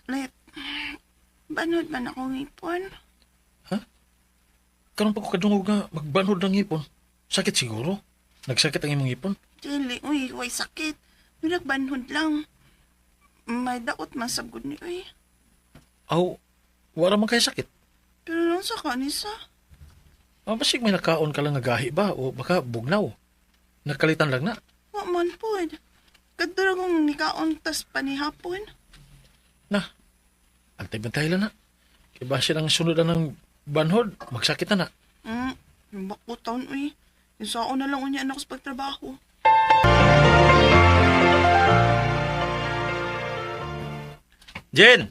Lep, banod man ako ngipon. Karon pa ko kadungog nga magbanhod ng ngipon. Sakit siguro. Nagsakit ang imong ngipon. Dili, uy, way sakit. Nagbanhod lang. May daot man sa gud ni, uy. Aw, wala man kay sakit. Pero nung sa kanisa, Ah, basig may nakaon ka lang nga gahi ba o baka bugnaw. Nakalitan lang na. wa man pod. Kadto ra kong nikaon tas panihapon. Na, antay bantay lang na. Kay basin ang sunod na ng banhod, magsakit na na. Bako taon, uy. Yung na lang unya anak sa pagtrabaho. Jen!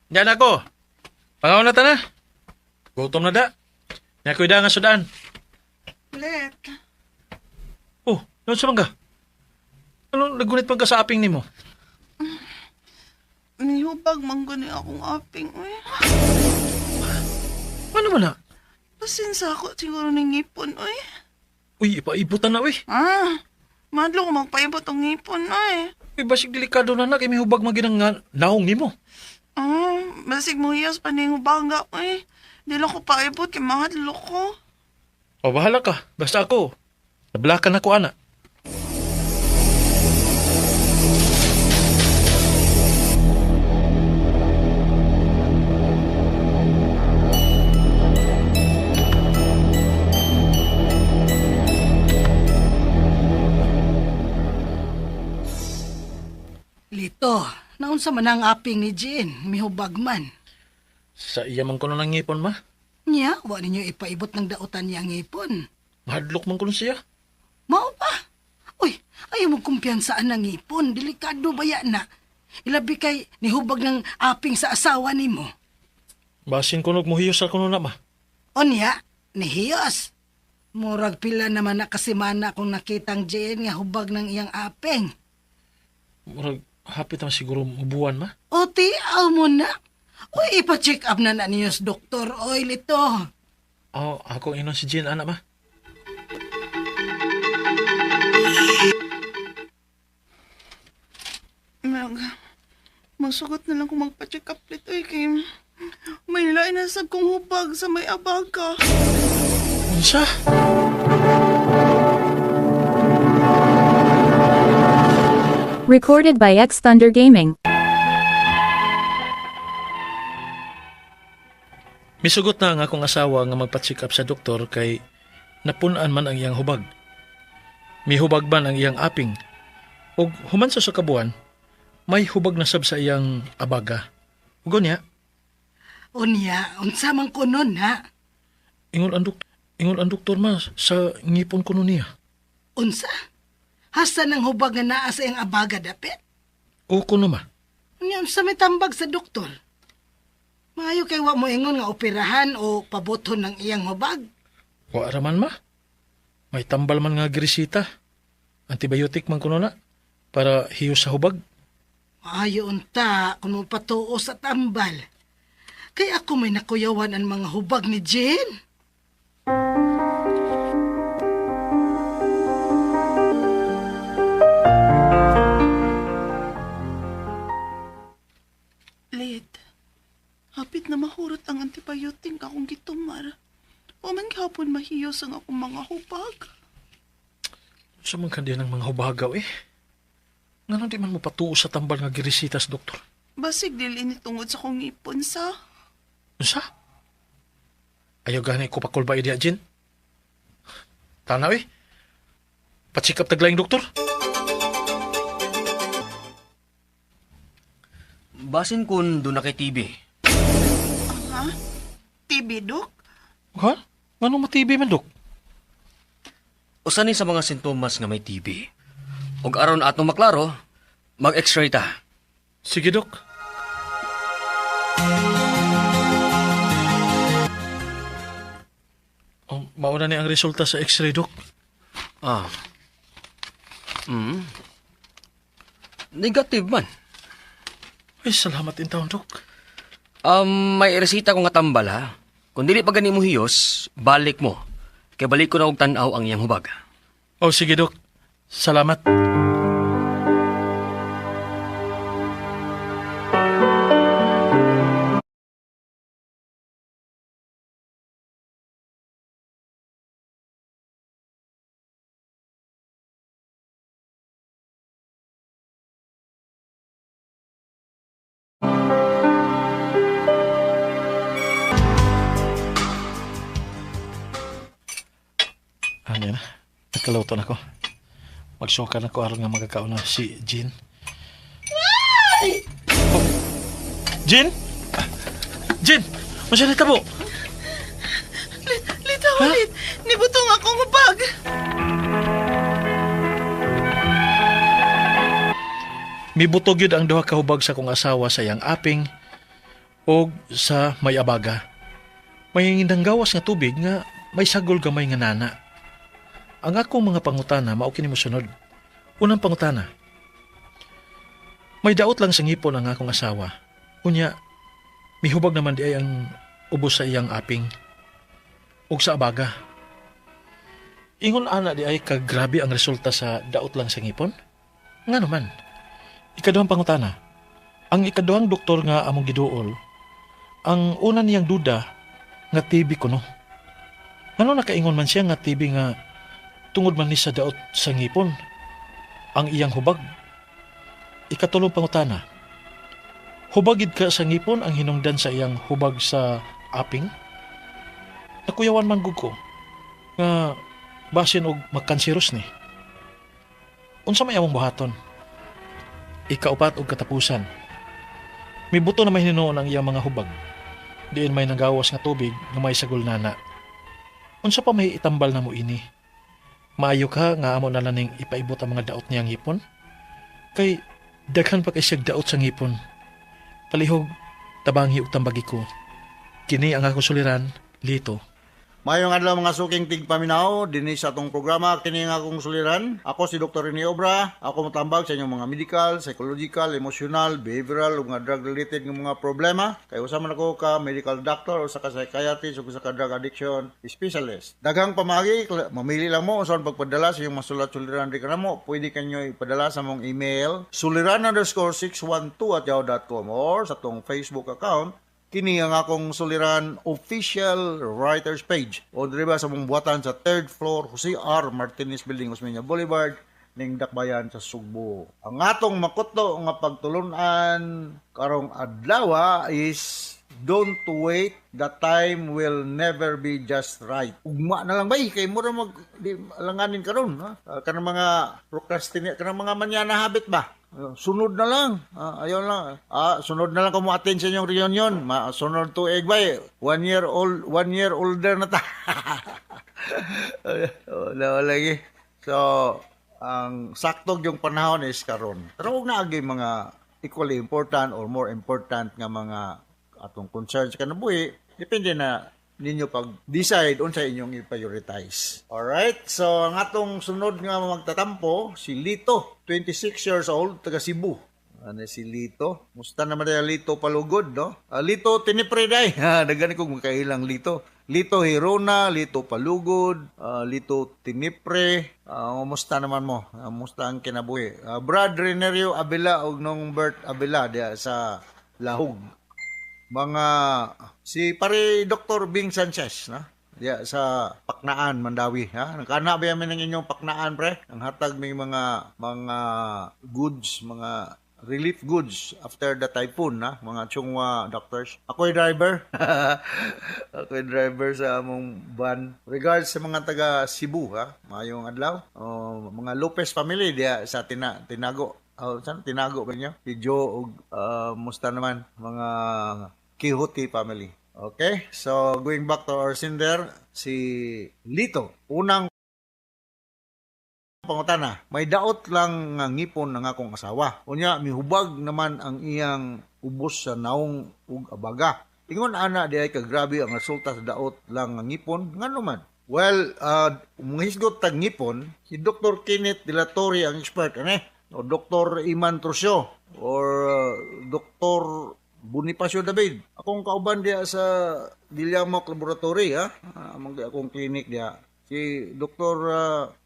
Diyan ako. Pangaw na ta na. Gutom na da. Nakoy da nga sudan. Let, Oh, noon sa mangga. Ano, nagunit pang ka sa aping nimo? nihubag man gani akong aping, uy. Ano man na? Pasinsa ako siguro ng ngipon, uy. Uy, ipaibutan na, uy. Ah, madlo ko magpaibot ang ngipon, uy. Uy, basig delikado na na kay may hubag maginang nga naong nimo. Ah, basig mo hiyas pa ning hubaga, uy. Di lang ko paibot kay mahadlo ko. O bahala ka, basta ako. Nablakan ako ana. Lito, naunsa man ang aping ni Jean, mihubag man. Sa iya man kuno nang ngipon ma. Nya, wa ninyo ipaibot ng dautan niya ang ngipon. Mahadlok man kuno siya. Mao pa? Uy, ayaw mo kumpiyansaan ng ngipon. Delikado baya na. Ilabi kay nihubag ng aping sa asawa nimo. Basin kuno muhiyos sa kuno na ma. Onya, nihiyos. Murag pila naman na kasimana kung nakitang Jane nga hubag ng iyang aping. Murag hapit naman siguro mubuan ma. O ti, aw mo na. Uy, ipa-check up na na ninyo sa doktor. Oy, lito. Oh, ako inon si Jean ana ma. Mag, masugot na lang kung magpa-check up lito eh, kay may lain na sab kong hubag sa may abaga. Unsa? Recorded by X Thunder Gaming. Misugot na ang akong asawa nga magpa-check up sa doktor kay napun-an man ang iyang hubag. Mihubag man ang iyang aping. Ug human sa kabuan, may hubag na sab sa iyang abaga. Ug unya, Unya, unsa man ko nun, ha? ingon ang doktor ma sa ngipon kuno niya. Unsa? Hasta ng hubag nga naa sa iyang abaga dapit? O kuno ma. Unya, unsa may tambag sa doktor? Maayo kay wa mo ingon nga operahan o paboton ng iyang hubag. Wa ra man ma. May tambal man nga giresita. Antibiotic man kuno na para hiyos sa hubag. Maayo unta kung mo patuo sa tambal. Kay ako may nakuyawan ang mga hubag ni Jane. Late. Hapit na mahurot ang antibiotic akong gitumar. O man gihapon mahiyos ang akong mga hubag. Sa man kandi ng mga hubagaw eh. Ngano di man mo patuo sa tambal nga giresita sa doktor? Basig dili ni tungod sa kong ngipon sa. Unsa? Ayaw gani ko pakulba idea, Jin. Tanaw eh. Patsikap taglaing doktor. Basin kun doon na kay TB. Ha? TB, Dok? Ha? Ngano matibi man, dok? Usa ni sa mga sintomas nga may TB. Ug aron atong maklaro, mag-x-ray ta. Sige, dok. Oh, mauna ni ang resulta sa x-ray, dok. Ah. Mm. Negative man. Ay, salamat in taon, dok. May resita ko nga tambal ha. Kung dili pa gani mo hiyos, balik mo. Kay balik ko na og tan-aw ang iyang hubag. Oh, sige, dok. Salamat. Ano na? Nagkaluto na ko. Magsuka na ko aron nga magkakaon na si Jean. Oh. Jean? Jean! Masya na tabo! Lita, ulit. Nibutong akong hubag. Mibutog yun ang duha ka hubag sa kong asawa sa iyang aping o sa may abaga. May gawas nga tubig nga may sagol gamay nga nana. Ang akong mga pangutana mao kini mosunod. Unang pangutana. May daot lang sa ngipon ang akong asawa. Unya, mihubag naman di ay ang ubos sa iyang aping ug sa abaga. Ingon ana di ay kagrabe ang resulta sa daot lang sa ngipon? Nga naman. Ikaduhang pangutana. Ang ikaduhang doktor nga among giduol, ang una niyang duda nga TB kuno. Ngano nakaingon man siya nga TB nga tungod man ni sa daot sa ngipon ang iyang hubag? Ikatulong pangutana. Hubag gid ka sa ngipon ang hinungdan sa iyang hubag sa aping? Nakuyawan man gud ko nga basin og magkanseros ni. Unsa may among buhaton? Ikaupat og katapusan. Mibuto na may hinuon ang iyang mga hubag. Diin may nagawas nga tubig nga may sagol nana. Unsa pa may itambal na mo ini? Maayo ka nga amo na lang ning ipaibot ang mga daot niyang ngipon? Kay daghan pa kay siyag daot sa ngipon. Palihog, tabangi ug tambagi ko. Kini ang akong suliran, Lito. Mayong adlaw, mga suking tigpaminaw, dinhi sa atong programa kini nga akong suliran. Ako si Dr. Rene Obra. Ako motambag sa inyong mga medical, psychological, emotional, behavioral ug mga drug related nga mga problema. Kay usa man ako ka medical doctor, usa ka psychiatrist ug usa ka drug addiction specialist. Daghang pamaagi, mamili lang mo unsaon pagpadala sa inyong masulat suliran di kanamo. Pwede kanyo ipadala sa among email suliran_612@yahoo.com or sa atong Facebook account, kini ang akong suliran official writers page, o diri ba sa mong buhatan sa third floor, Jose R. Martinez Building, Osmeña Boulevard, ning Dakbayan sa Sugbo. Ang atong makuto nga pagtulunan karong adlaw is "Don't wait, the time will never be just right." Ugma na lang bay kay mura mag di alanganin karon, ha? Kanang mga procrastinate, kanang mga mañana habit ba? Sunod na lang. Ayaw lang. Sunod na lang ko mo attend sa inyong reunion. Sunod tuig bay. One year old, one year older na ta. Wala, wala lagi. So, ang sakto yung panahon is karon. Pero huwag na agi mga equally important or more important nga mga atong concerns kinabuhi, depende na ninyo pag decide unsa inyong i-prioritize. Alright? So, ang atong sunod nga magtatampo, si Lito, 26 years old, taga Cebu. Ano si Lito? Musta naman na Lito Palugod, no? Lito Tinipre day. Daghan kong makailang Lito. Lito Hirona, Lito Palugod, Lito Tinipre. Kumusta naman mo? Kumusta ang kinabuhi? Brad Renerio Abela og nung Bert Abela diya sa Lahug. Mga si pare Dr. Bing Sanchez, no? Diya sa Paknaan, Mandawi, ha? Nagkana ba yamin ng inyong Paknaan, pre? Ang hatag may mga goods, mga relief goods after the typhoon, na mga Chong Hua doctors. Ako'y driver. Ako'y driver sa among van. Regards sa mga taga Cebu, ha. Maayong adlaw. Oh, mga Lopez family diya sa Tinago. Oh, saan Tinago ba niyo? Si Joe ug musta naman mga Quixote family. Okay, so going back to our sender, si Lito. Unang pangutana, may daot lang nga ngipon ng akong asawa. Unya, mihubag naman ang iyang ubos sa naong ug abaga. Ingon ana di ay kagrabe ang resulta sa daot lang nga ngipon, ngano man? Well, manghisgot tag ngipon, si Dr. Kenneth De La Torre ang expert, ano eh? O Dr. Iman Trusio or Dr. Bonifacio David. Akong kauban diya sa Diliamok Laboratory, ha? Among akong clinic diya. Si Dr.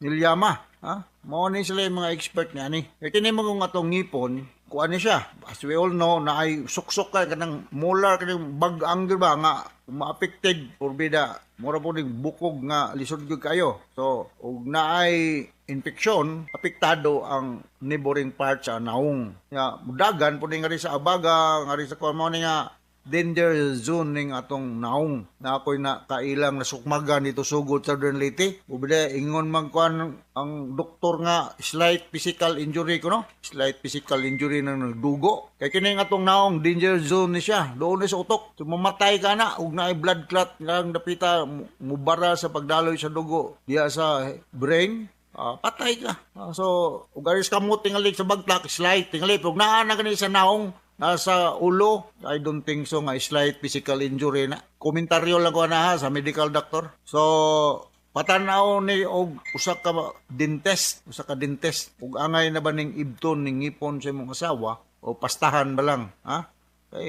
Nilyama, ha? Mao ni sila yung mga expert niya ni. Kaya kini mo kung atong ngipon, kuan ni siya. As we all know, na ay suksok ka kanang molar, kanang bag-ang ba nga ma-affected porbida mura po ning bukog nga lisod gyud kayo. So, ug naay infeksyon, apektado ang neighboring parts sa naong. Nga mudagan po ni ngari sa abaga, ngari sa kuan, mao ni nga danger zone ning atong naong na ako'y na kailang nasukmagan dito sugod sa Southern Leyte. Ubida ingon man kuan ang doktor nga slight physical injury ko, no? Slight physical injury nang nagdugo. Kay kini nga atong naong danger zone ni siya. Doon ni sa utok. So, mamatay ka na ug naay blood clot nga ang dapita mubara sa pagdaloy sa dugo diya sa brain. Patay ka. So, ug aris kamot tingali sa bagtak, slight tingali ug naa na gani sa naong nasa ulo, I don't think so nga slight physical injury na. Komentaryo lang ko na ha sa medical doctor. So, patanaw ni og usa ka dentist, usa ka dentist ug angay na ba ning ibton ning ngipon sa imong asawa o pastahan ba lang, ha? Kay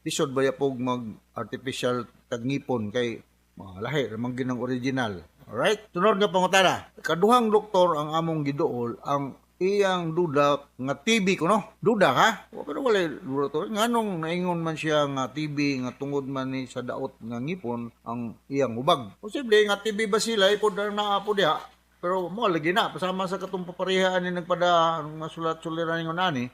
lisod ba pog mag artificial tagngipon kay mga lahi ra man ginang original. Alright? Sunod nga pangutana. Kaduhang doktor ang among giduol ang iyang duda nga TB kuno. Duda ka? O, pero wala laboratory. Nganong naingon man siya nga TB nga tungod man ni sa daot nga ngipon ang iyang hubag. Posible nga TB ba sila ipod na naa po diha. Pero mo lagi na pasama sa katong papareha ani nagpada nga sulat-suliran ingon ani.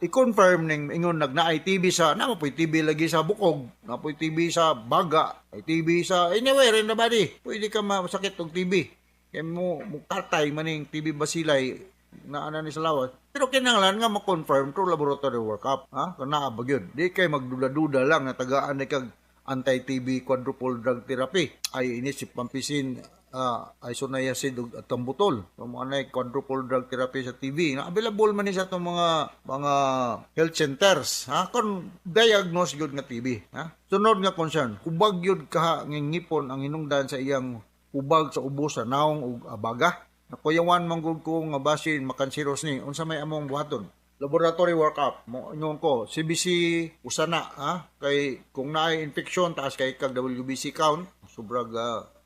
I-confirm ning ingon nagnaay TB sa na mo TB lagi sa bukog, na po'y TB sa baga, ay TB sa anywhere in the body. Pwede ka masakit og TB. Kay mo mukatay maning TB bacilli na ana ni sa lawas. Pero kinahanglan nga ma-confirm through laboratory workup, ha? Kung naa ba gyud. Di kay magduda-duda lang nga tagaan ni kag anti-TB quadruple drug therapy. Ay ini si Pampisin, isoniazid ug ethambutol. So mo anay quadruple drug therapy sa TB na available man ni sa atong mga health centers, ha, kon diagnose gyud nga TB, ha. Sunod nga concern, hubag gyud kaha nga ngipon ang hinungdan sa iyang hubag sa ubos sa naong ug abaga. Nakuyawan man gud ko nga basin makanseros ni, unsa may among buhaton? Laboratory workup mo ingon ko CBC usa na, ha, kay kung naay infection taas kay kag WBC count sobrag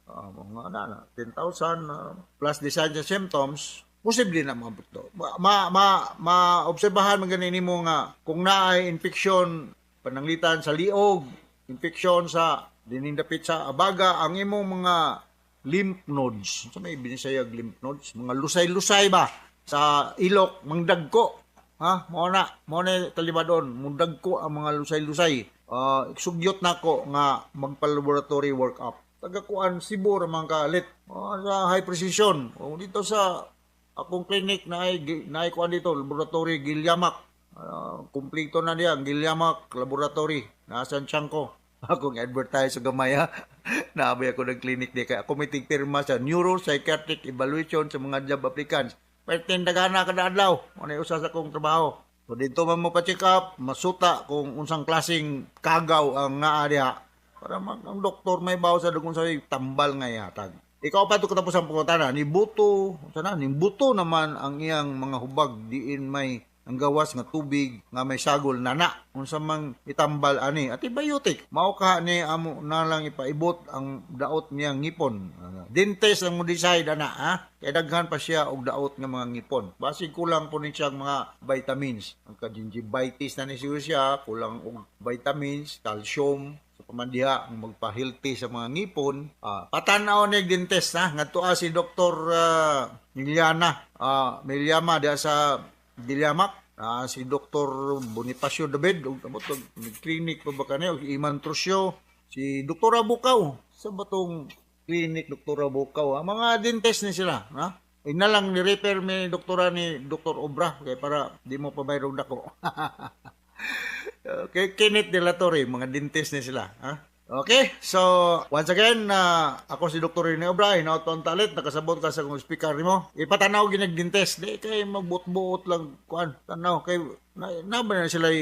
mga na 10,000 plus the signs and symptoms, posible na maabot to. Ma ma, ma, maobserbahan man gani nimo nga kung naay infection pananglitan sa liog, infection sa dinindapit sa abaga, ang imong mga lymph nodes. Sa may binisayag lymph nodes, mga lusay-lusay ba sa ilok mangdagko. Ha, mao na talibadon, mundagko ang mga lusay-lusay. Sugyot nako nga magpa-laboratory workup. Taga kuan Cebu ra man kalit. Sa high precision. O dito sa akong clinic na ay naay kuan dito laboratory Gilyamak. Kumpleto na diya ang Gilyamak Laboratory. Nasa Tiangco. Akong advertise sa gamay, ha. Naabay ako ng clinic di kay ako may tigpirma sa neuropsychiatric evaluation sa mga job applicants. Pertin dagana kada adlaw. Ano usa sa akong trabaho. So dito man mo pa-check up, masuta kung unsang klaseng kagaw ang naa diha. Para ang doktor may bawo sa dugon sa tambal nga ihatag. Ikaw pa to katapos ang pangutana, ni buto, sana ni buto naman ang iyang mga hubag diin may ang gawas nga tubig nga may sagol nana, unsa mang itambal ani? Antibiotic mao ka ni amo na lang ipaibot ang daot niyang ngipon. Dentist ang mo decide ana, ha, kay daghan pa siya og daot nga mga ngipon, basig kulang po ni siyang mga vitamins, ang ka-gingivitis na ni siguro siya, kulang og vitamins, calcium sa pamandiha ang magpa-healthy sa mga ngipon. Patanaw ni dentist na ngadto si Dr. Miliana, Milyama diha sa Gilyamak, si Dr. Bonifacio David ug amot og clinic pa ba kani, og Iman Trusio, si Dr. Bukaw sa batong clinic Dr. Bukaw, mga dentist ni sila, ha. Ina lang ni refer mi doktora ni Dr. Obra kay para di mo pa bayro dako. Okay, Kenneth De La Torre, mga dentist ni sila, ha? Okay, so once again, ako si Dr. Rene Obra, hinaot pa ang talit, nakasabot ka sa kong speaker nimo. Ipatanaw ginag-dentist, di kay magbot-buot lang kuan, tanaw kay na ba na sila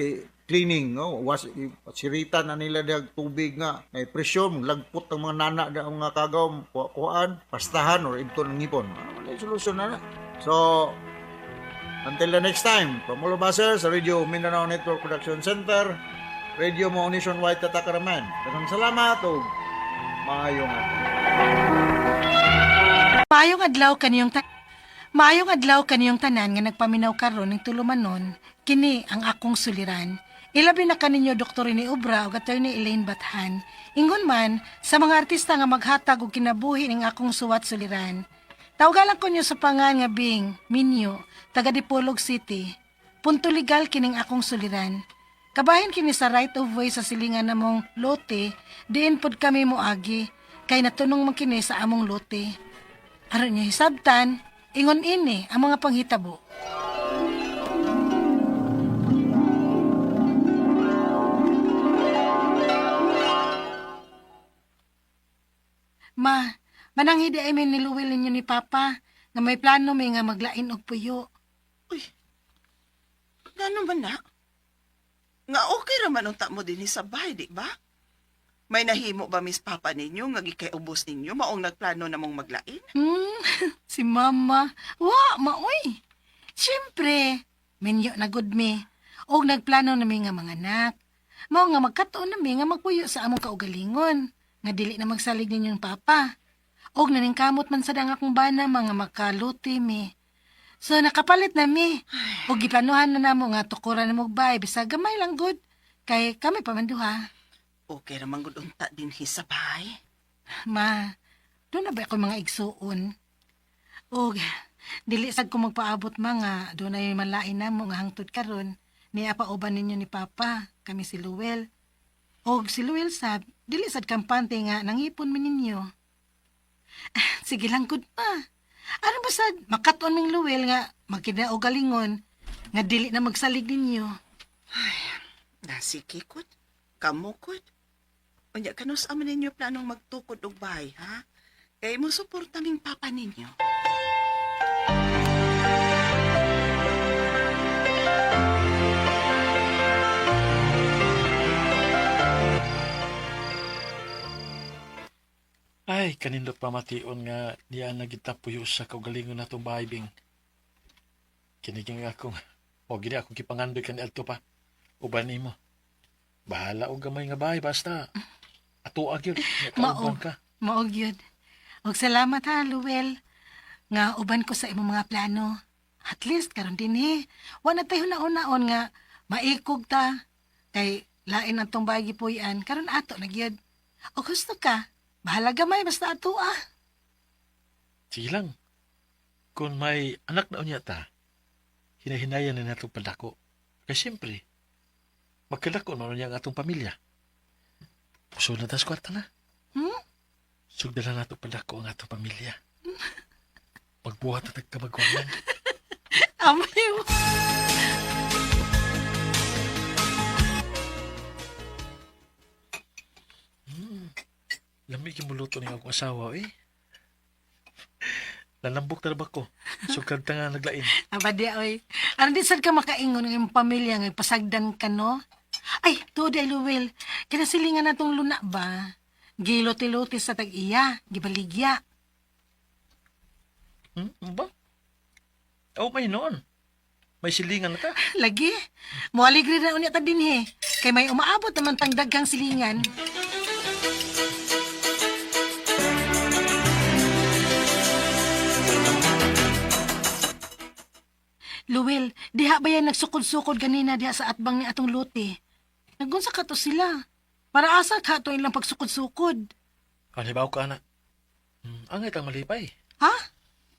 cleaning, no? Was sirita na nila diag tubig nga may presyon, lagpot ang mga nana da ang mga kagaw, kuan, pastahan or ibton ng ngipon. Ano man solusyon na na. So, until the next time, from all of us here sa Radio Mindanao Network Production Center, Radio mo Nationwide Tatakaraman. Daghang salamat ug maayong adlaw. Maayong adlaw kaniyong tanan nga nagpaminaw karon ning tulumanon, kini ang akong suliran. Ilabi na kaninyo Dr. Rene Obra ug Attorney Elaine Bathan. Ingon man sa mga artista nga maghatag og kinabuhi ning akong suwat suliran. Tawgalan ko niyo sa pangan nga Bing, Minyo, taga Dipolog City. Punto legal kining akong suliran. Kabahin kini sa right of way sa silingan namong lote, diin pod kami moagi, kay natunong man kini sa among lote. Aron niyo hisabtan, ingon ini ang mga panghitabo. Ma, mananghidi ay may niluwil ninyo ni Papa nga may plano may nga maglain og puyo. Uy, ngano man na? Nga okay raman unta mo dinhi sa bahay, di ba? May nahimo ba miss papa ninyo nga gikay-ubos ninyo maong nagplano namong maglain? Si Mama. Wa, maoy. Siyempre, minyo na gud mi. Og nagplano na mi nga mga anak. Mao nga magkatuon na mi nga magpuyo sa among kaugalingon. Nga dili na magsalig ninyong papa. Og naningkamot man sa dang akong bana mga makaluti mi. So nakapalit na mi. Ug giplanuhan na namo nga tukuran na mo bay bisag gamay lang gud. Kay kami pa man duha. Okay ra man gud unta dinhi sa bahay. Ma, doon na ba ako mga igsuon? Og dili sad ko magpaabot mga doon ay malain na mo nga hangtod karon. Niya pa uban ninyo ni Papa, kami si Luel. Og si Luel sab, dili sad kampante nga nangipon mi ninyo. Sige lang gud pa. Ano ba sad makat-on ming Luel nga magkinaog galingon nga dili na magsalig ninyo. Nasiki kod, kamukod. Unya kanus man ninyo planong magtukod og bahay, ha? Kay mo suporta ming papa ninyo. Ay, kanindot pamation nga diyan na kita puyo sa kaugalingon natong bahay, Bing. Kiniging akong, o gini akong kipangandoy kani adto pa. Uban nimo. Bahala og gamay nga bahay, basta. Ato gyud, nga kauban Mao. ka. Mao gyud. Og salamat ha, Luel. Nga uban ko sa imong mga plano. At least karon dinhi, wa na tayo nauna-on nga maikog ta kay lain ang tong bahay gipuy-an karon ato na gyud. Og gusto ka, bahala gamay basta ato ah. Sige lang. Kung may anak na unya ta, hinahinayan na nato padako. Kay siyempre, magkadako na niya ang atong pamilya. Puso na tas kwarta na. Hmm? Sugdala na nato padako ang atong pamilya. Magbuhat na tagkamagwanan. Amay. Lamig yung muluto ng akong asawa, eh. Lalambok na ba ko? Sugkad ta nga naglain. Abadi oy. Aron di sad ka makaingon ng imong pamilya nga pasagdan ka no? Ay, tuod ay Luel. Kinasilingan natong luna ba? Giloti-loti sa tag-iya, gibaligya. Ano ba? Oh, may noon. May silingan na ta. Lagi. Moaligre na unya ta dinhi. Kay may umaabot naman tang daghang silingan. Luwil, diha ba yan nagsukod-sukod ganina diha sa atbang ni atong luti? Nagunsa ka to sila. Para asa ka to ilang pagsukod-sukod. Ano ba ka, anak? Angay tang malipay. Ha?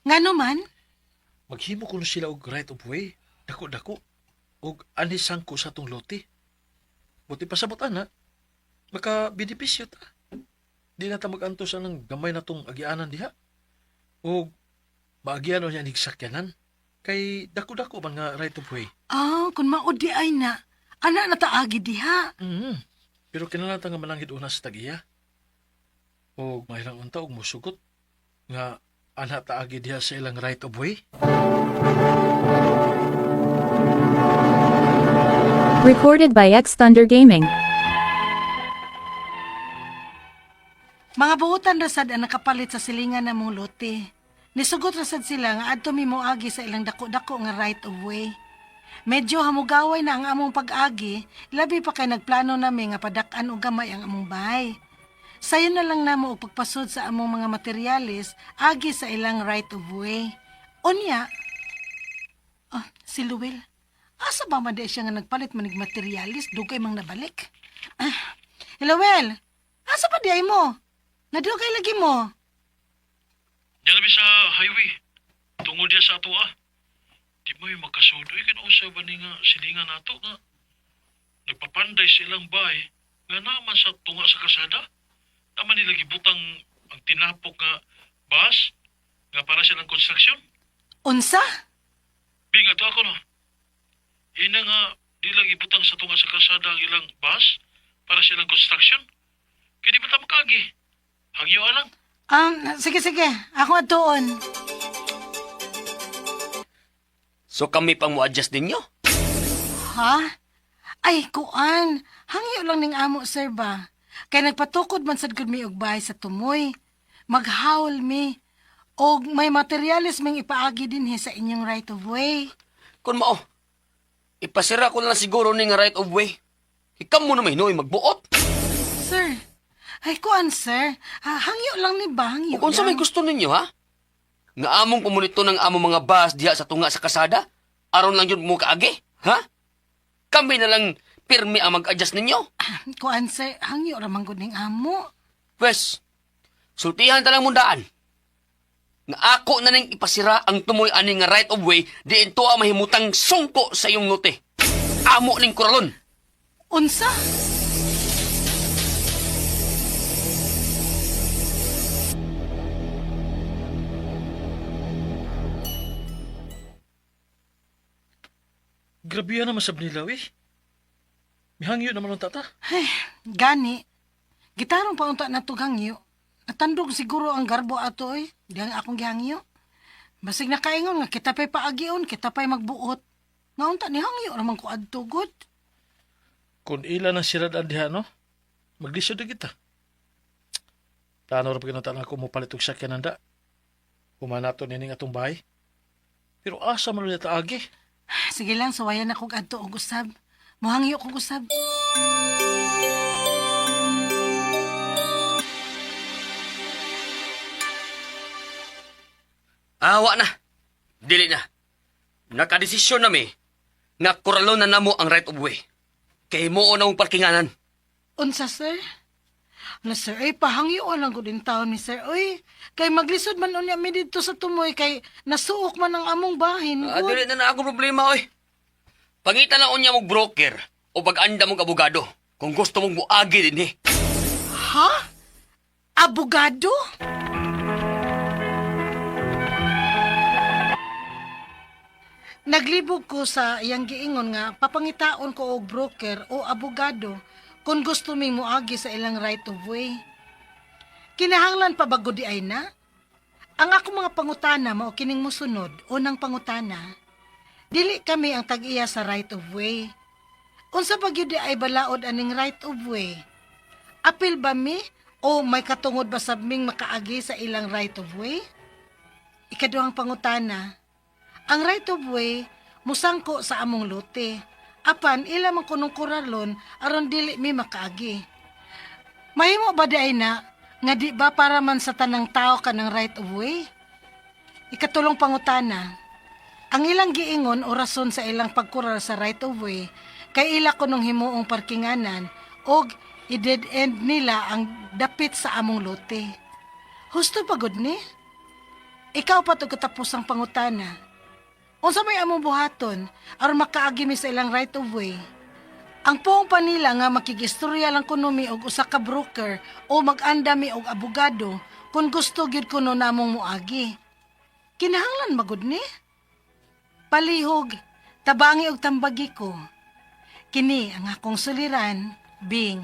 Ngano man? Maghimo kuno sila og right of way. Dako-dako. Og anisang ko sa tong lote. Buti pasabot ana. Maka benepisyo ta. Di na ta mag-antos anang gamay na tong agianan diha. Og maagian niya nig sakyanan. Kay dako-dako man nga right of way. Ah, kung maudi ay na. Ana na taagi diha. Pero kinahanglan ta nga mananghid una sa tag-iya. Og mahirang unta og mosugot nga ana taagi diha sa ilang right of way. Recorded by X Thunder Gaming. Mga buutan rasad ang nakapalit sa silingan ng mong lote. Nisugot rasad sila nga adto mi moagi sa ilang dako-dako nga right of way. Medyo hamugaway na ang among pag-agi, labi pa kay nagplano nami nga padak-an og gamay ang among bahay. Sayo na lang namo og pagpasod sa among mga materyales agi sa ilang right of way. Unya, oh, si Luel. Asa ba man di siya nga nagpalit manig materyales dugay mang nabalik? Ah, hello, Well. Asa pa di ay mo? Nadugay lagi mo. Diyan sa highway. Tungod diya sa ato ah. Di mo yung makasudoy kinaunsa ba ni nga silingan nato nga. Nagpapanday silang bay nga naman sa tunga sa kasada. Naman nila gibutang ang tinapok nga bus nga para silang construction. Unsa? Bing ato ako no. Ina nga di lang ibutang sa tunga sa kasada ang ilang bus para silang construction. Kaya di ba ta makagi? Hangyo alang. Sige, sige. Ako atuon. So kami pang mo-adjust ninyo? Ha? Ay, kuan. Hangyo lang ning amo, sir ba? Kay nagpatukod man sad gud mi og bahay sa tumoy. Maghawl mi. Og may materyales ming ipaagi dinhi sa inyong right of way. Kun mao, ipasira ko na lang siguro ning right of way. Ikam mo na may hinuoy magbuot. Sir, ay kuan, sir. Ah, hangyo lang ni ba? Hangyo Kung unsa lang. may gusto ninyo, ha? Nga among pumunito ng among mga bus diha sa tunga sa kasada? Aron lang yun mo kaagi, ha? Kami na lang pirmi ang mag-adjust ninyo. Kuan sir, hangyo ra man gud ning amo. Pwes, sultihan ta lang mundaan. Nga ako na ning ipasira ang tumoy ani nga right of way diin tuwa mahimutang sungko sa iyong lote. Amo ning kuralon. Unsa? Grabe na masab nila, eh. Mihangyo naman ang tata. Ay, gani. Gitarong pa unta na hangyo. Natandog siguro ang garbo ato oy. Di ang akong gihangyo. Basig nakaingon nga kita pa'y paagion, kita pa'y magbuot. Nga unta ni hangyo raman ko adto gud. Kung ila ng sirad diha, no? Maglisod na kita. Plano ra pag ako mo palit og sakyanan da. Humanato nining atong bahay. Pero asa man ulit agi? Sige lang, suwayan ako adto og usab. Mohangyo kog usab. Awa na. Dili na. Nakadesisyon na mi nga kuralon na namo ang right of way. Kay mo na ang parkinganan. Unsa sir? Ala sir, ay pahangyo lang gud in taon ni sir. Oy, kay maglisod man unya mi didto sa tumoy kay nasuok man ang among bahin. Ah, gud. dili na na akong problema, oy. Pangita lang unya mong broker o pag-anda mong abogado kung gusto mong muagi din eh. Ha? Abogado? Naglibog ko sa iyang giingon nga papangitaon ko og broker o abogado kung gusto mi moagi sa ilang right of way. Kinahanglan pa ba gud di ay na? Ang ako mga pangutana mao kining mosunod, unang pangutana. Dili kami ang tag-iya sa right of way. Unsa pa gyud di ay balaod aning right of way? Apil ba mi o may katungod ba sa ming makaagi sa ilang right of way? Ikaduhang pangutana, ang right of way musangko sa among lote. Apan ila man kunong kuralon aron dili mi makaagi. Mahimo ba di ay na nga di ba para man sa tanang tao kanang right of way? Ikatulong pangutana, ang ilang giingon o rason sa ilang pagkural sa right of way kay ila kunong himuong parkinganan og i-dead end nila ang dapit sa among lote. Husto pagod ni? Ikaw pa to katapos ang pangutana. Unsa may among buhaton aron makaagi mi sa ilang right of way? Ang puong pa nila nga makigistorya lang kuno mi og usa ka broker o mag-anda mi og abogado kung gusto gyud kuno namong moagi. Kinahanglan magud ni? Palihog, tabangi og tambagi ko. Kini ang akong suliran, Bing.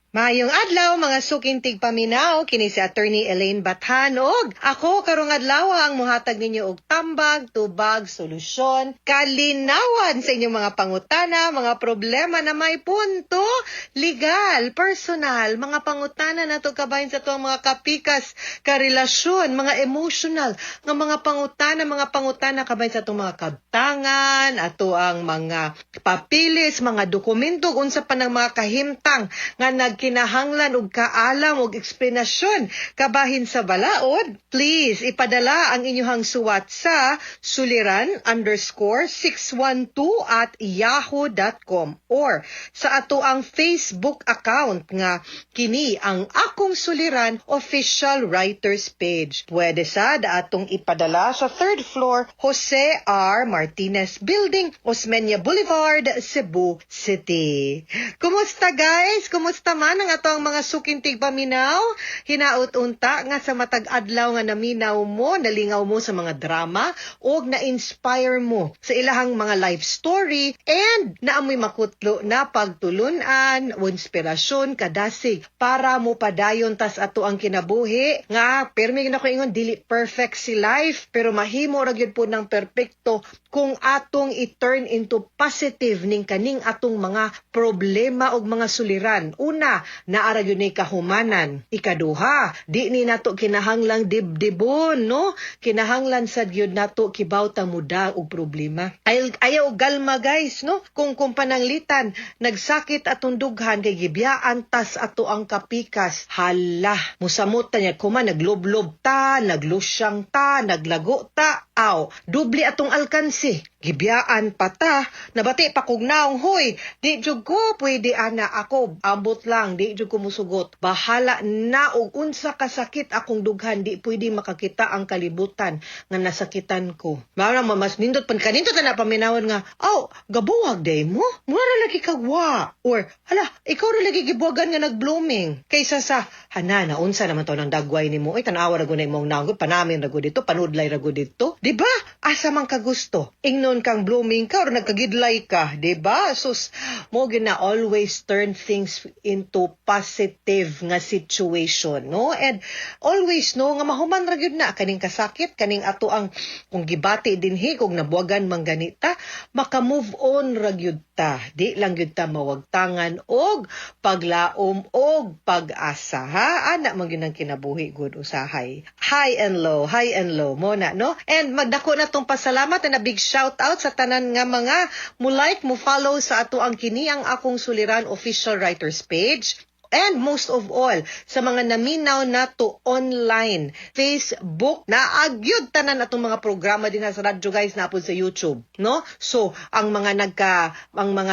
Maayong adlaw mga suking tigpaminaw kini si Attorney Elaine Bathan og ako karong adlaw ang muhatag ninyo og tambag, tubag, solusyon, kalinawan sa inyong mga pangutana, mga problema na may punto, legal, personal, mga pangutana nato kabahin sa tuang mga kapikas, karelasyon, mga emotional, nga mga pangutana kabahin sa atong mga kabtangan, ato ang mga papilis, mga dokumento, unsa pa ng mga kahimtang nga nagkinahanglan og kaalam og eksplanasyon kabahin sa balaod, please ipadala ang inyong suwat sa suliran_612@yahoo.com or sa ato ang Facebook account nga kini ang Akong Suliran Official Writers Page. Pwede sad atong ipadala sa third floor Jose R. Martinez Building, Osmeña Boulevard, Cebu City. Kumusta guys? Kumusta man ang ato ang mga suking tigpaminaw? Hinaut unta nga sa matag adlaw nga naminaw mo, nalingaw mo sa mga drama og na-inspire mo sa ilahang mga life story and naamoy makutlo na pagtulunan o inspirasyon kadasig para mo padayon tas ato ang kinabuhi nga pirmi na ko ingon dili perfect si life pero mahimo ra gyud po ng perpekto Kung atong i-turn into positive ning kaning atong mga problema og mga suliran. Una, naa ra gyud ni kahumanan. Ikaduha, di ni nato kinahanglang dibdibon, no? Kinahanglan sad gyud nato kibaw ta muda og problema. Ay, ayaw galma, guys, no? Kung pananglitan nagsakit atong dughan kay gibiyaan tas ato ang kapikas. Hala, musamot ta niya kuman nagloblob ta, naglusyang ta, naglago ta, aw, dubli atong alkansi. Gibiyaan pa ta, nabati pa kog naong, hoy, di jud ko pwede ana ako, ambot lang, di jud ko musugot. Bahala na og unsa kasakit akong dughan, di pwede makakita ang kalibutan nga nasakitan ko. Mao na mas nindot pan kanindot na paminawon nga, "Aw, gabuwag day mo? Mura ra lagi kag wa." Or, "Hala, ikaw ra lagi gibuwagan nga nag-blooming." Kaysa sa, "Hana, naunsa naman to ng dagway nimo. Oy, tanawa ra gud na imong naong, panamin ra gud dito, panudlay ra gud dito." Di ba? Asa man ka gusto? Ingnon kang blooming ka or nagkagidlay ka, di ba? Sus, mo gina always turn things into positive nga situation, no? And always no nga mahuman ra gyud na kaning kasakit, kaning ato ang kung gibati dinhi, kung nabuwagan man ganita, maka-move on ra gyud ta. Di lang gyud ta mawagtangan og paglaom og pag-asa, ha? Ana man gyud ang kinabuhi gud usahay. High and low mo na, no? And magdako na tong pasalamat and a big shout out sa tanan nga mga mo like, mo follow sa ato ang Kini ang Akong Suliran official writers page. And most of all, sa mga naminaw nato online, Facebook, naagyod tanan atong mga programa din sa radyo, guys, napod sa YouTube, no? So, ang mga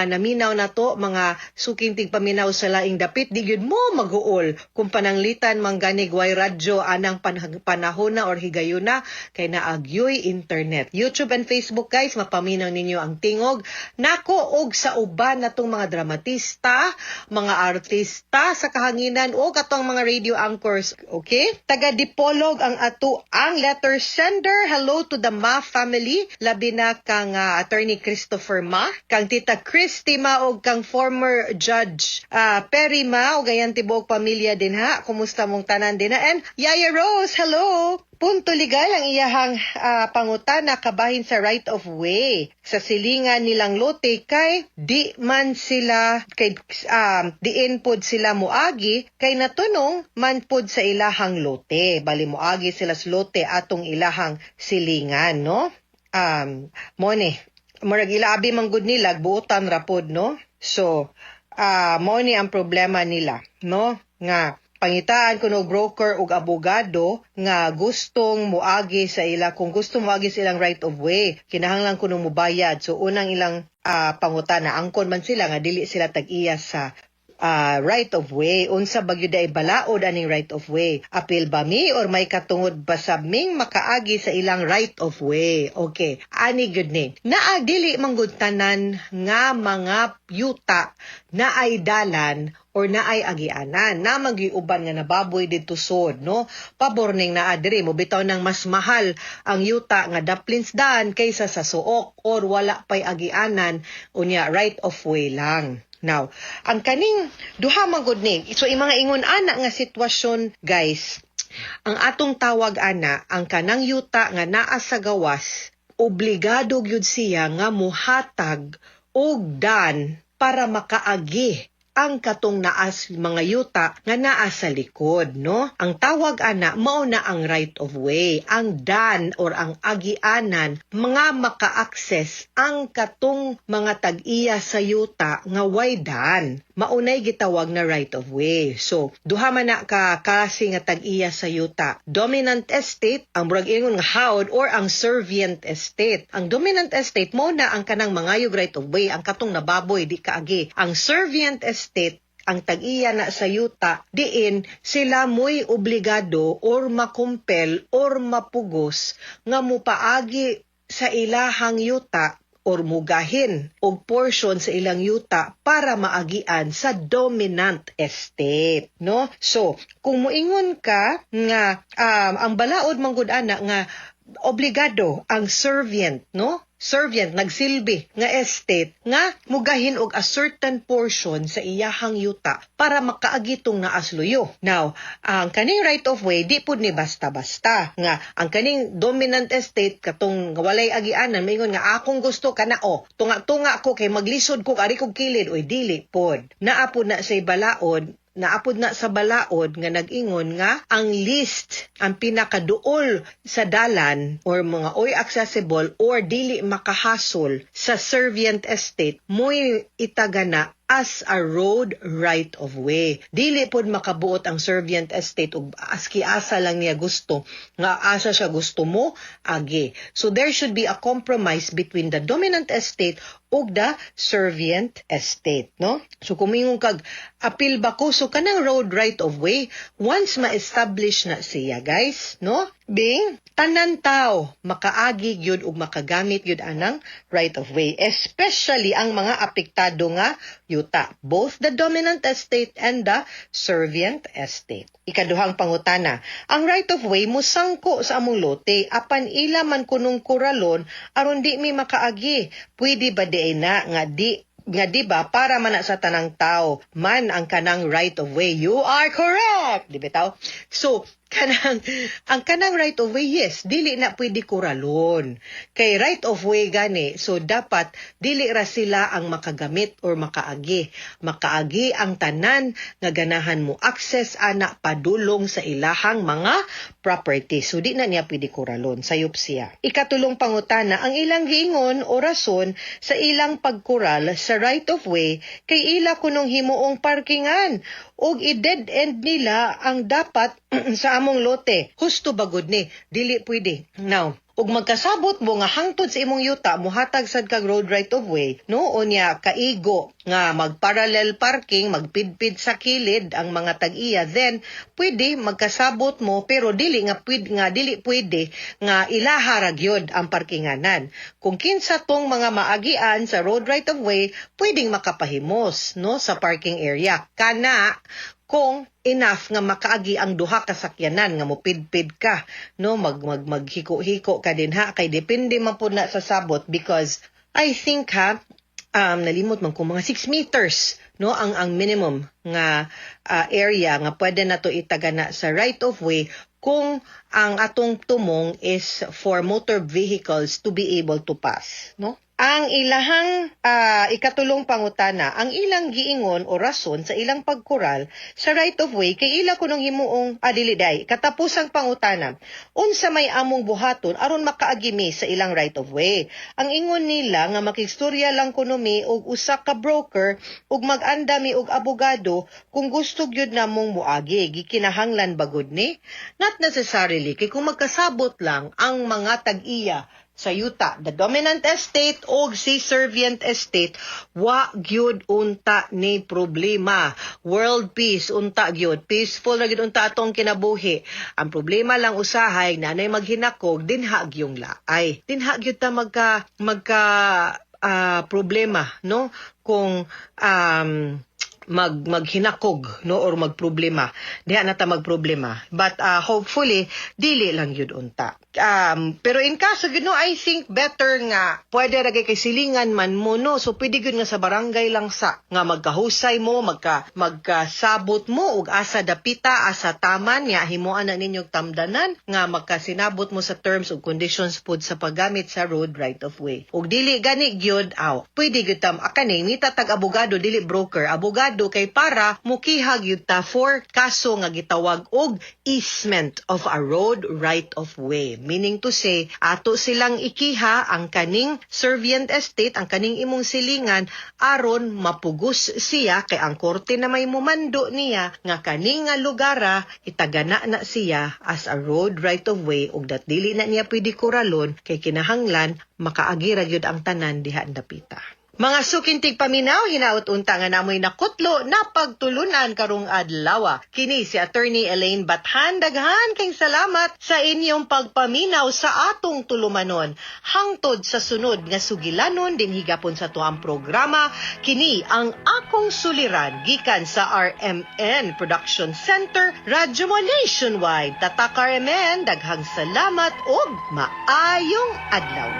naminaw nato, mga suking tigpaminaw sa laing dapit, di gyud mo mag-uol kung pananglitan mangganig way radyo anang panahon na or higayuna kay naagyoy internet. YouTube and Facebook, guys, mapaminaw ninyo ang tingog nako og sa uban natong mga dramatista, mga artista sa kahanginan o katong mga radio anchors. Okay? Taga Dipolog ang ato ang letter sender. Hello to the Ma family. Labi na kang Attorney Christopher Ma, kang Tita Christy Ma og kang former Judge Perry Ma og ayan tibuok pamilya din ha. Kumusta mong tanan din ha? And Yaya Rose, hello! Punto legal ang iyahang pangutana kabahin sa right of way sa silingan nilang lote kay di man sila kay diin pod sila moagi kay natunong man pod sa ilahang lote. Bali moagi sila sa lote atong ilahang silingan, no? Mo ni murag ilaabi man gud nila, buotan ra pod, no? So mo ni ang problema nila, no, nga pangitaan kuno broker ug abogado nga gustong muagi sa ila. Kung gusto moagi sa ilang right of way, kinahanglan kuno mobayad. So unang ilang pangutana, angkon man sila nga dili sila tag-iya sa right of way. Unsa ba gyud ay balaod aning right of way? Apil ba mi or may katungod ba sa ming makaagi sa ilang right of way? Okay, ani gyud ni. Naa dili man gud tanan nga mga yuta na ay dalan or naay agianan. Naa man gyud uban nga nababoy didto sod, no? Pabor ning naa diri mo bitaw nang mas mahal ang yuta nga daplins daan kaysa sa suok or wala pay agianan, unya right of way lang. Now, ang kaning duha man gud ni. So yung mga ingon ana nga sitwasyon, guys, ang atong tawag ana, ang kanang yuta nga naa sa gawas, obligado gyud siya nga muhatag og dan para makaagi ang katong naas mga yuta nga naa sa likod, no? Ang tawag ana mao na ang right of way, ang dan or ang agianan mga maka-access ang katong mga tag-iya sa yuta nga way dan. Maunay gitawag na right of way. So, duha man na ka klase nga tag-iya sa yuta. Dominant estate, ang murag ingon nga hawd, or ang servient estate. Ang dominant estate mo na ang kanang mangayog right of way, ang katong nababoy di kaagi. Ang servient estate, ang tag-iya na sa yuta, diin sila mo'y obligado or makumpel or mapugos nga mupaagi sa ilahang yuta or mugahin og portion sa ilang yuta para maagian sa dominant estate, no? So kung moingon ka nga ang balaod manggud ana nga obligado ang servient, no? servient, nagsilbi nga estate nga mugahin og a certain portion sa iyahang yuta para makaagi tong naa sa luyo. Now, ang kaning right of way di pud ni basta-basta nga ang kaning dominant estate, katong nga walay agianan, maingon nga akong gusto kana o tunga-tunga ko kay maglisod ko ari kog kilid, oy, dili pod. Naa pod na say balaod, naapod na sa balaod nga nag-ingon nga ang least, ang pinakaduol sa dalan or mga oy accessible or dili makahasol sa servient estate mo'y itagana as a road right of way. Dili pod makabuot ang servient estate ug aski asa lang niya gusto nga asa siya gusto mo agi. So there should be a compromise between the dominant estate ug the servient estate, no? So kung mingon kag apil ba ko, so kanang road right of way, once ma-establish na siya, guys, no? Bing tanan tao makaagi gyud ug makagamit gyud anang right of way, especially ang mga apektado nga yuta, both the dominant estate and the servient estate. Ikaduhang pangutana, ang right of way musangko sa among lote apan ila man kunong kuralon aron di mi makaagi. Pwede ba di na nga di ba para man na sa tanang tao man ang kanang right of way? You are correct, di ba tao? So kanang ang kanang right of way, yes, dili na pwede kuralon kay right of way gani. So dapat dili ra sila ang makagamit or makaagi. Makaagi ang tanan nga ganahan mo access ana padulong sa ilahang mga property. So di na niya pwede kuralon, sayop siya. Ikatulong pangutana, ang ilang giingon o rason sa ilang pagkural sa right of way kay ila kunong himuong parkingan ug i-dead end nila ang dapat sa among lote. Husto ba gud ni? Dili pwede. Now, ug magkasabot mo nga hangtod sa imong yuta muhatag sad kag road right of way, no? Unya kaigo nga mag-parallel parking, magpidpid sa kilid ang mga tag-iya, then pwede magkasabot mo, pero dili nga pwede nga dili pwede nga ilaha ra gyud ang parkinganan. Kung kinsa tong mga maagian sa road right of way, pwedeng makapahimos, no, sa parking area kana kung enough nga makaagi ang duha ka sakyanan nga mupidpid ka, no, mag mag maghiko-hiko ka din ha, kay depende man pud na sa sabot, because I think ha, nalimot man kung mga 6 meters, no, ang minimum nga area nga pwede na to itagana sa right of way kung ang atong tumong is for motor vehicles to be able to pass, no? Ang ilahang ikatulong pangutana, ang ilang giingon o rason sa ilang pagkural sa right of way kay ila kunong himuong dili day. Katapusang pangutana, unsa may among buhaton aron makaagi mi sa ilang right of way? Ang ingon nila nga makigstorya lang kuno mi og usa ka broker ug mag-anda mi og abogado kung gusto gyud namong muagi. Gikinahanglan ba gud ni? Not necessarily, kay kung magkasabot lang ang mga tag-iya sa yuta, the dominant estate o si servient estate, wa gyud unta ni problema. World peace unta gyud. Peaceful ra gyud unta atong kinabuhi. Ang problema lang usahay nanay maghinakog dinha gyung laay. Dinha gyud ta magka magka problema, no, kung maghinakog, no, or magproblema, diha na ta magproblema, but hopefully dili lang yun unta. Pero in kaso gyud, no, I think better nga pwede ra kay silingan man mo, no? So pwede gyud nga sa barangay lang sa nga magkahusay mo, magkasabot mo og asa dapita, asa taman nga himuan na ninyo tamdanan nga magkasinabot mo sa terms ug conditions pud sa paggamit sa road right of way. Ug dili gani gyud, aw, pwede gyud tam akani mita tag abogado, dili broker, abogado, kay para mukiha gyud ta for kaso nga gitawag og easement of a road right of way, meaning to say ato silang ikiha ang kaning servient estate, ang kaning imong silingan, aron mapugos siya kay ang korte na may mumando niya nga kaning nga lugara itagana na siya as a road right of way ug dat dili na niya pwede kuralon kay kinahanglan makaagi ra gyud ang tanan diha dapita. Mga suking tigpaminaw, hinaot unta nga namoy nakutlo na pagtulunan karong adlaw. Kini si Attorney Elaine Bathan, daghan kay salamat sa inyong pagpaminaw sa atong tulumanon. Hangtod sa sunod nga sugilanon dinhi gapon sa tuang programa, kini ang akong suliran gikan sa RMN Production Center, Radyo Mo Nationwide. Tatak RMN, daghang salamat ug maayong adlaw.